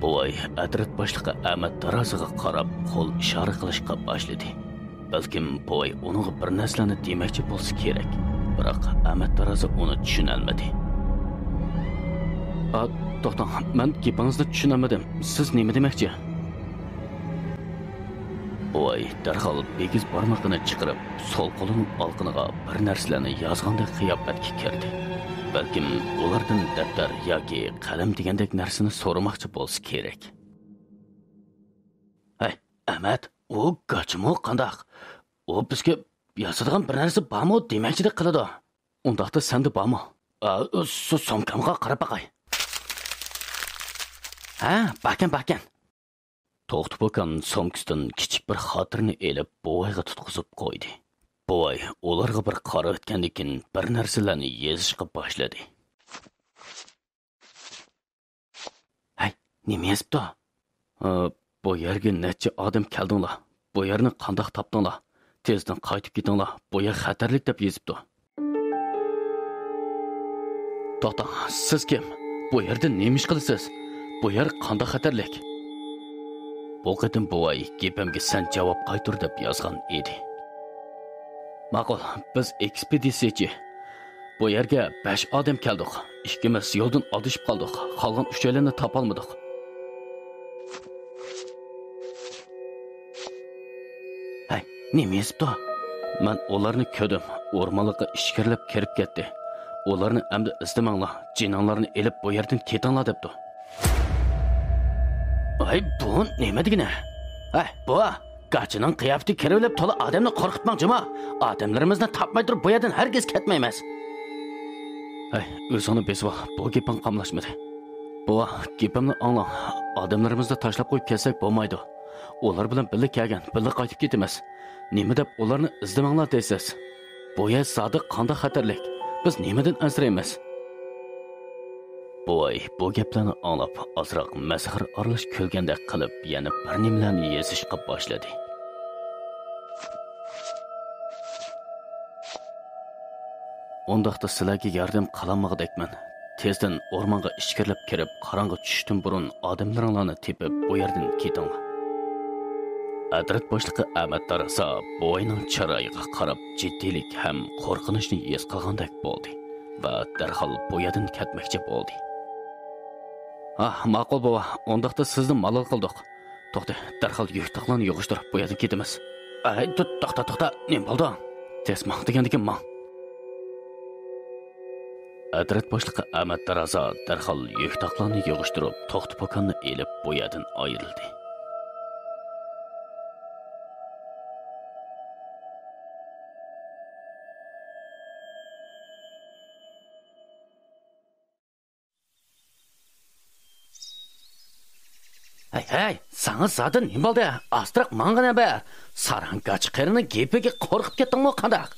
بوۋاي ئەترەت باشلىقى ئەمەت تارازىغا قاراپ قول ئىشارە قىلىشقا باشلىدى. بەلكىم بوۋاي ئۇنىڭغا بىر نەرسىلەرنى دېمەكچى بولسا كېرەك. بىراق ئەمەت تارازا ئۇنى چۈشىنەلمىدى. ئا، توختاڭ، مەن گېپىڭىزنى چۈشىنەلمىدىم. سىز نېمە دېمەكچى؟ بوۋاي دەرھال بىگىز بارمىقىنى چىقىرىپ، سول قولىنىڭ ئالىقىنىغا بىر نەرسىلەرنى يازغاندەك قىياپەتكە كىردى. بەلكىم ئۇلاردىن دەپتەر ياكى قەلەم دېگەندەك نەرسىنى سورىماقچى بولسا كېرەك. ھەي، ئەمەت، ئۇ گاچىمۇ قانداق؟ ئۇ بىزگە ياسىدىغان بىر نەرسە بارمۇ دېمەكچىدەك قىلىدۇ. ئۇنداقتا سەندە بارمۇ؟ ئا، سو-، سومكامغا قاراپ باقاي. ھە، باركەن، باركەن. توختى پوكان سومكىسىدىن كىچىك بىر خاتىرىنى ئېلىپ، بوۋايغا تۇتقۇزۇپ قويدى. بوۋاي ئۇلارغا بىر قاراۋەتكەندىن كېيىن، بىر نەرسىلەرنى يېزىشقا باشلىدى. ھەي، نېمە يېزىپتۇ؟ ئا، بۇ يەرگە نەچچە ئادەم كەلدىڭلار؟ بۇ يەرنى قانداق تاپتىڭلار؟ تېزدىن قايتىپ كېتىڭلار، بۇ يەر خەتەرلىك، دەپ يېزىپتۇ. توختاڭ، سىز كىم؟ بۇ يەردە نېمە ئىش قىلىسىز؟ بۇ يەر قانداق خەتەرلىك؟ بۇ قېتىم بوۋاي گېپىمگە سەن جاۋاب قايتۇر دەپ يازغان ئىدى. ماقۇل، بىز ئېكسپېدىتسىيەچى. بۇ يەرگە بەش ئادەم كەلدۇق. ئىككىمىز يولدىن ئادىشىپ قالدۇق. قالغان ئۈچەيلەننى تاپالمىدۇق. ھەي، نېمە يېزىپتۇ؟ مەن ئۇلارنى كۆردۈم. ئورمانلىققا ئىچكىرىلەپ كىرىپ كەتتى. ئۇلارنى ئەمدى ئىزدىمەڭلار، جېنىڭلارنى ئېلىپ بۇ يەردىن كېتىڭلار دەپتۇ. ھەي، بۇ نېمە دېگىنى؟ ھەي، بۇ گاچىنىڭ قىياپىتى كىرىۋېلىپ تولا ئادەمنى قورقۇتماڭ جۇمۇ. ئادەملىرىمىزنى تاپماي تۇرۇپ بۇ يەردىن ھەرگىز كەتمەيمىز. ھەي، ئۆزۈڭنى بېسىۋال، بۇ گېپىڭ قاملاشمىدى. بوۋا، گېپىمنى ئاڭلاڭ. ئادەملىرىمىزنى تاشلاپ قويۇپ كەتسەك بولمايدۇ. ئۇلار بىلەن بىللە كەلگەن، بىللە قايتىپ كېتىمىز. نېمە دەپ ئۇلارنى ئىزدىمەڭلار دەيسىز؟ بۇ يەر زادى قانداق خەتەرلىك؟ بىز نېمىدىن ئەنسىرەيمىز؟ بوۋاي بۇ گەپلەرنى ئاڭلاپ، ئازراق مەسخىرە ئارىلاش كۈلگەندەك قىلىپ، يەنە بىر نېمىلەرنى يېزىشقا باشلىدى. ئۇنداقتا سىلەرگە ياردەم قىلالمىغۇدەكمەن. تېزدىن ئورمانغا ئىچكىرىلەپ كىرىپ، قاراڭغۇ چۈشۈشتىن بۇرۇن ئادەملىرىڭلارنى تېپىپ، بۇ يەردىن كېتىڭلار. ئەترەت باشلىقى ئەمەت تارازا بوۋاينىڭ چىرايىغا قاراپ، جىددىيلىك ھەم قورقۇنچنى ھېس قىلغاندەك بولدى ۋە دەرھال بۇ يەردىن كەتمەكچى بولدى. ھا، ماقۇل بوۋا، ئۇنداقتا سىزنى مالال قىلدۇق. توختى، دەرھال يۈك-تاقلارنى يىغىشتۇر، بۇ يەردىن كېتىمىز. ئەي، تو-، توختا، توختا، نېمە بولدى؟ تېز ماڭ دېگەندىكىن ماڭ. ئەترەت باشلىقى ئەمەت تارازا دەرھال يۈك-تاقلارنى يىغىشتۇرۇپ، توختى پوكاننى ئېلىپ، بۇ يەردىن ئايرىلدى. ھەي، ھەي، ساڭا زادى نېمە بولدى؟ ئاستىراق ماڭغىنە بەر. ساراڭ گاچا قېرىنىڭ گېپىگە قورقۇپ كەتتىڭمۇ قانداق؟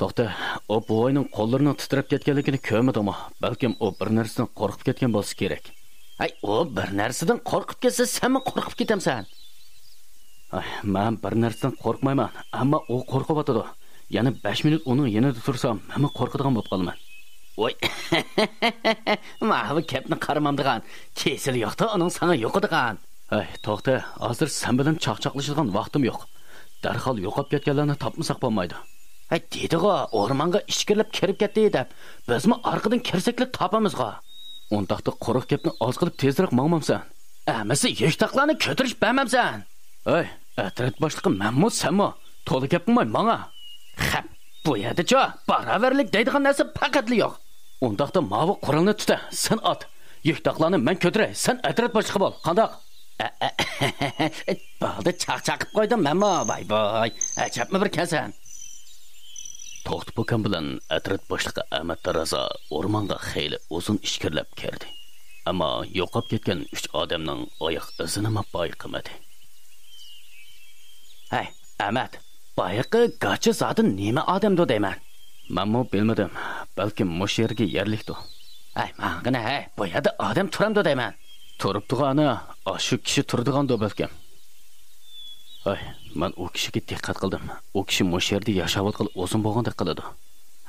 توختى، ئۇ بوۋاينىڭ قوللىرىنىڭ تىترەپ كەتكەنلىكىنى كۆرمىدىڭمۇ؟ بەلكىم ئۇ بىر نەرسىدىن قورقۇپ كەتكەن بولسا كېرەك. ھەي، ئۇ بىر نەرسىدىن قورقۇپ كەتسە، سەنمۇ قورقۇپ كېتەمسەن؟ ئاي، مەن بىر نەرسىدىن قورقمايمەن، ئەمما ئۇ قورقۇۋاتىدۇ. يەنە بەش مىنۇت ئۇنىڭ يېنىدا تۇرسام، مەنمۇ قورقىدىغان بولۇپ قالىمەن. ۋاي، ماۋۇ گەپنى قارىمامدىغان، كېسىلى يوقتا ئۇنىڭ ساڭا يۇقىدىغان. ھەي، توختى، ھازىر سەن بىلەن چاقچاقلىشىدىغان ۋاقتىم يوق. دەرھال يوقاپ كەتكەنلەرنى تاپمىساق بولمايدۇ. ھەي، دېدىغۇ، ئورمانغا ئىچكىرىلەپ كىرىپ كەتتى دەپ، بىزمۇ ئارقىدىن كىرسەكلا تاپىمىزغۇ. ئۇنداقتا قۇرۇق گەپنى ئاز قىلىپ تېزرەك ماڭمامسەن؟ ئەمىسە يۈك-تاقلارنى كۆتۈرۈش بەرمەمسەن؟ ھەي، ئەترەت باشلىقى مەنمۇ، سەنمۇ؟ تولا گەپ قىلماي ماڭا. خەپ، بۇ يەردىچۇ باراۋەرلىك دەيدىغان نەرسە پەقەتلا يوق. ئۇنداقتا ماۋۇ قورالنى تۇتە، سەن ئات. يۈك-تاقلارنى مەن كۆتۈرەي، سەن ئەترەت باشلىقى بول، قانداق؟ بولدى، چاقچاق قىلىپ قويدۇم مەنمۇ، ۋاي ۋاي، ئەجەبمۇ بىر كەلسەن. توختى پوكان بىلەن ئەترەت باشلىقى ئەمەت تارازا ئورمانغا خېلى ئۇزۇن ئىچكىرىلەپ كىردى. ئەمما يوقاپ كەتكەن ئۈچ ئادەمنىڭ ئاياق ئىزىنىمۇ بايقىمىدى. ھەي، ئەمەت، بايىقى گاچا زادى نېمە ئادەمدۇ دەيمەن؟ مەنمۇ بىلمىدىم، بەلكىم مۇشۇ يەرگە يەرلىكتۇ. ھەي، ماڭغىنە ھەي، بۇ يەردە ئادەم تۇرامدۇ دەيمەن؟ تۇرۇپتۇغۇ ئانا، ئاشۇ كىشى تۇرىدىغاندۇ بەلكىم. ھەي، مەن ئۇ كىشىگە دىققەت قىلدىم. ئۇ كىشى مۇشۇ يەردە ياشاۋاتقىلى ئۇزۇن بولغاندەك قىلىدۇ.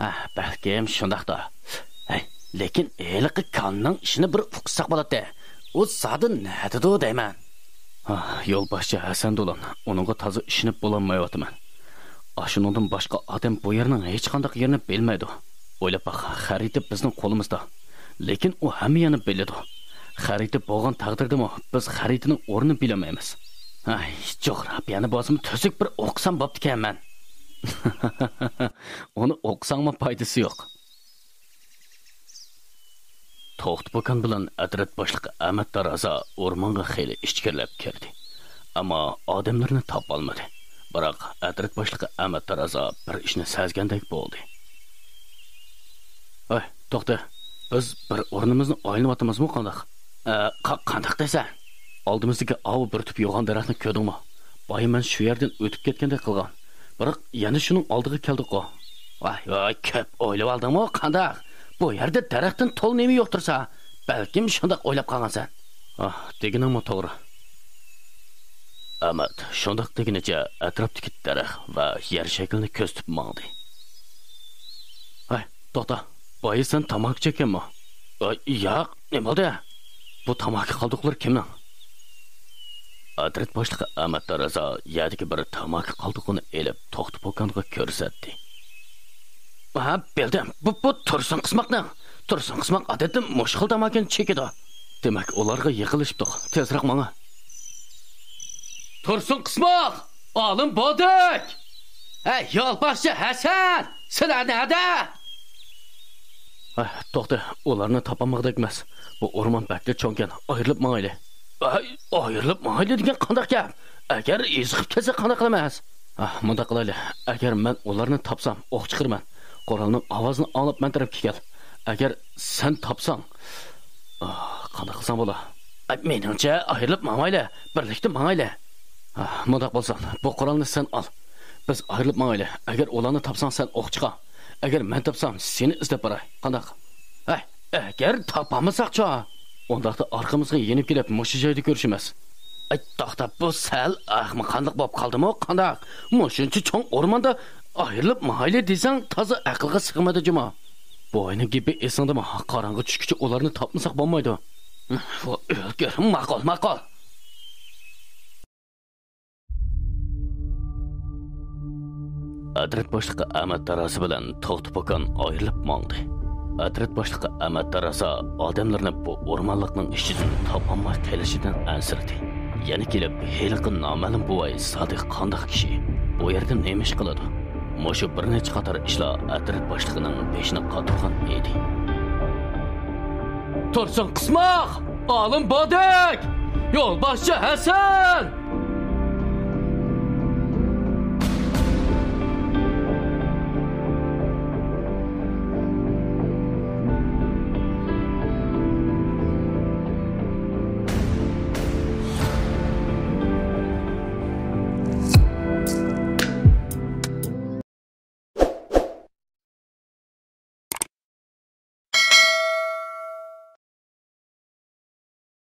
ھە، بەلكىم شۇنداقتا. ھەي، لېكىن ھېلىقى كاننىڭ ئىشىنى بىر ئۇقساق بولاتتى. ئۇ زادى نەدىدۇ دەيمەن. ھا، يولباشچى ھەسەن دولان، ئۇنىڭغا تازا ئىشىنىپ بولالمايۋاتىمەن. ئاشۇنىڭدىن باشقا ئادەم بۇ يەرنىڭ ھېچقانداق يېرىنى بىلمەيدۇ. ئويلاپ باق، خەرىتە بىزنىڭ قولىمىزدا. لېكىن ئۇ ھەممە يەرنى بىلىدۇ. خەرىتە بولغان تەقدىردىمۇ بىز خەرىتىنىڭ ئورنىنى بىلەلمەيمىز. ھاي، جۇغراپىيەنى بولسىمۇ تۈزۈك بىر ئوقۇسام بوپتىكەنمەن. ئۇنى ئوقۇساڭمۇ پايدىسى يوق. توختى پوكان بىلەن ئەترەت باشلىقى ئەمەت تارازا ئورمانغا خېلى ئىچكىرىلەپ كىردى. ئەمما ئادەملىرىنى تاپالمىدى. بىراق ئەترەت باشلىقى ئەمەت تارازا بىر ئىشنى سەزگەندەك بولدى. ھەي، توختا، بىز بىر ئورنىمىزنى ئايلىنىۋاتىمىزمۇ قانداق؟ ئە، قا-، قانداق دەيسەن؟ ئالدىمىزدىكى ئاۋۇ بىر تۈپ يوغان دەرەخنى كۆردۈڭمۇ؟ بايا مەن شۇ يەردىن ئۆتۈپ كەتكەندەك قىلغان. بىراق يەنە شۇنىڭ ئالدىغا كەلدۇققۇ. ۋاي، ۋاي، كۆپ ئويلىۋالدىڭمۇ قانداق؟ بۇ يەردە دەرەختىن تولا نېمە يوق تۇرسا، بەلكىم شۇنداق ئويلاپ قالغانسەن. ئاھ، دېگىنىڭمۇ توغرا. ئەمەت شۇنداق دېگىنىچە ئەتراپتىكى دەرەخ ۋە يەر شەكلىنى كۆزىتىپ ماڭدى. ھەي، توختا، بايا سەن تاماكا چەككەنمۇ؟ ئاي، ياق، نېمە بولدى؟ بۇ تاماكا قالدۇقلىرى كىمنىڭ؟ ئەترەت باشلىقى ئەمەت تارازا يەردىكى بىر تاماكا قالدۇقىنى ئېلىپ توختا پوكانغا كۆرسەتتى. ھە، بىلدىم. بۇ، بۇ تۇرسۇن قىسماقنىڭ. تۇرسۇن قىسماق ئادەتتە مۇشۇ خىل تاماكىنى چېكىدۇ. دېمەك، ئۇلارغا يېقىنلىشىپتۇق. تېزرەك ماڭا. تۇرسۇن قىسماق! ئالىم بودەك! ھەي، يولباشچى ھەسەن! سىلەر نەدە؟ ھە، توختا، ئۇلارنى تاپالمىغۇدەك ئەمەس. بۇ ئورمان بەكلا چوڭكەن، ئايرىلىپ ماڭايلى. ھەي، ئايرىلىپ ماڭايلى دېگەن قانداق گەپ؟ ئەگەر ئېزىقىپ كەتسە قانداق قىلىمىز؟ ھە، مۇنداق قىلايلى. ئەگەر مەن ئۇلارنى تاپسام، ئوق چىقىرىمەن. قورالنىڭ ئاۋازىنى ئاڭلاپ مەن تەرەپكە كەل. ئەگەر سەن تاپساڭ، ئاھ، قانداق قىلساڭ بولا؟ ئەي، مېنىڭچە ئايرىلىپ ماڭايلى، بىرلىكتە ماڭايلى. ئاھ، مۇنداق بولسۇن، بۇ قورالنى سەن ئال. بىز ئايرىلىپ ماڭايلى. ئەگەر ئۇلارنى تاپساڭ، سەن ئوق چىقار. ئەگەر مەن تاپسام، سېنى ئىزدەپ باراي. قانداق؟ ھەي، ئەگەر تاپالمىساقچۇ؟ ئۇنداقتا ئارقىمىزغا يېنىپ كېلىپ، مۇشۇ جايدا كۆرۈشىمىز. ئەي، توختا، بۇ سەل ئەخمىقانلىق بولۇپ قالدىمۇ قانداق؟ مۇشۇنچە چوڭ ئورماندا ئايرىلىپ ماڭايلى دېسەڭ، تازا ئەقىلگە سىغمىدى جۇمۇ. بوۋاينىڭ گېپى ئېسىڭدىمۇ؟ قاراڭغۇ چۈشكىچە ئۇلارنى تاپمىساق بولمايدۇ. ۋا ئۆلگۈر، ماقۇل، ماقۇل. ئەترەت باشلىقى ئەمەت تارازا بىلەن توختا پوكان ئايرىلىپ ماڭدى. ئەترەت باشلىقى ئەمەت تارازا ئادەملىرىنى بۇ ئورمانلىقنىڭ ئىچىدىن تاپالماي قېلىشىدىن ئەنسىرىدى. يەنە كېلىپ، ھېلىقى نامەلۇم بوۋاي زادى قانداق كىشى؟ بۇ يەردە نېمە ئىش قىلىدۇ؟ مۇشۇ بىر نەچچە قاتار ئىشلار ئەترەت باشلىقىنىڭ بېشىنى قاتۇرغان ئىدى. تۇرسۇن قىسماق! ئالىم بودەك! يولباشچى ھەسەن!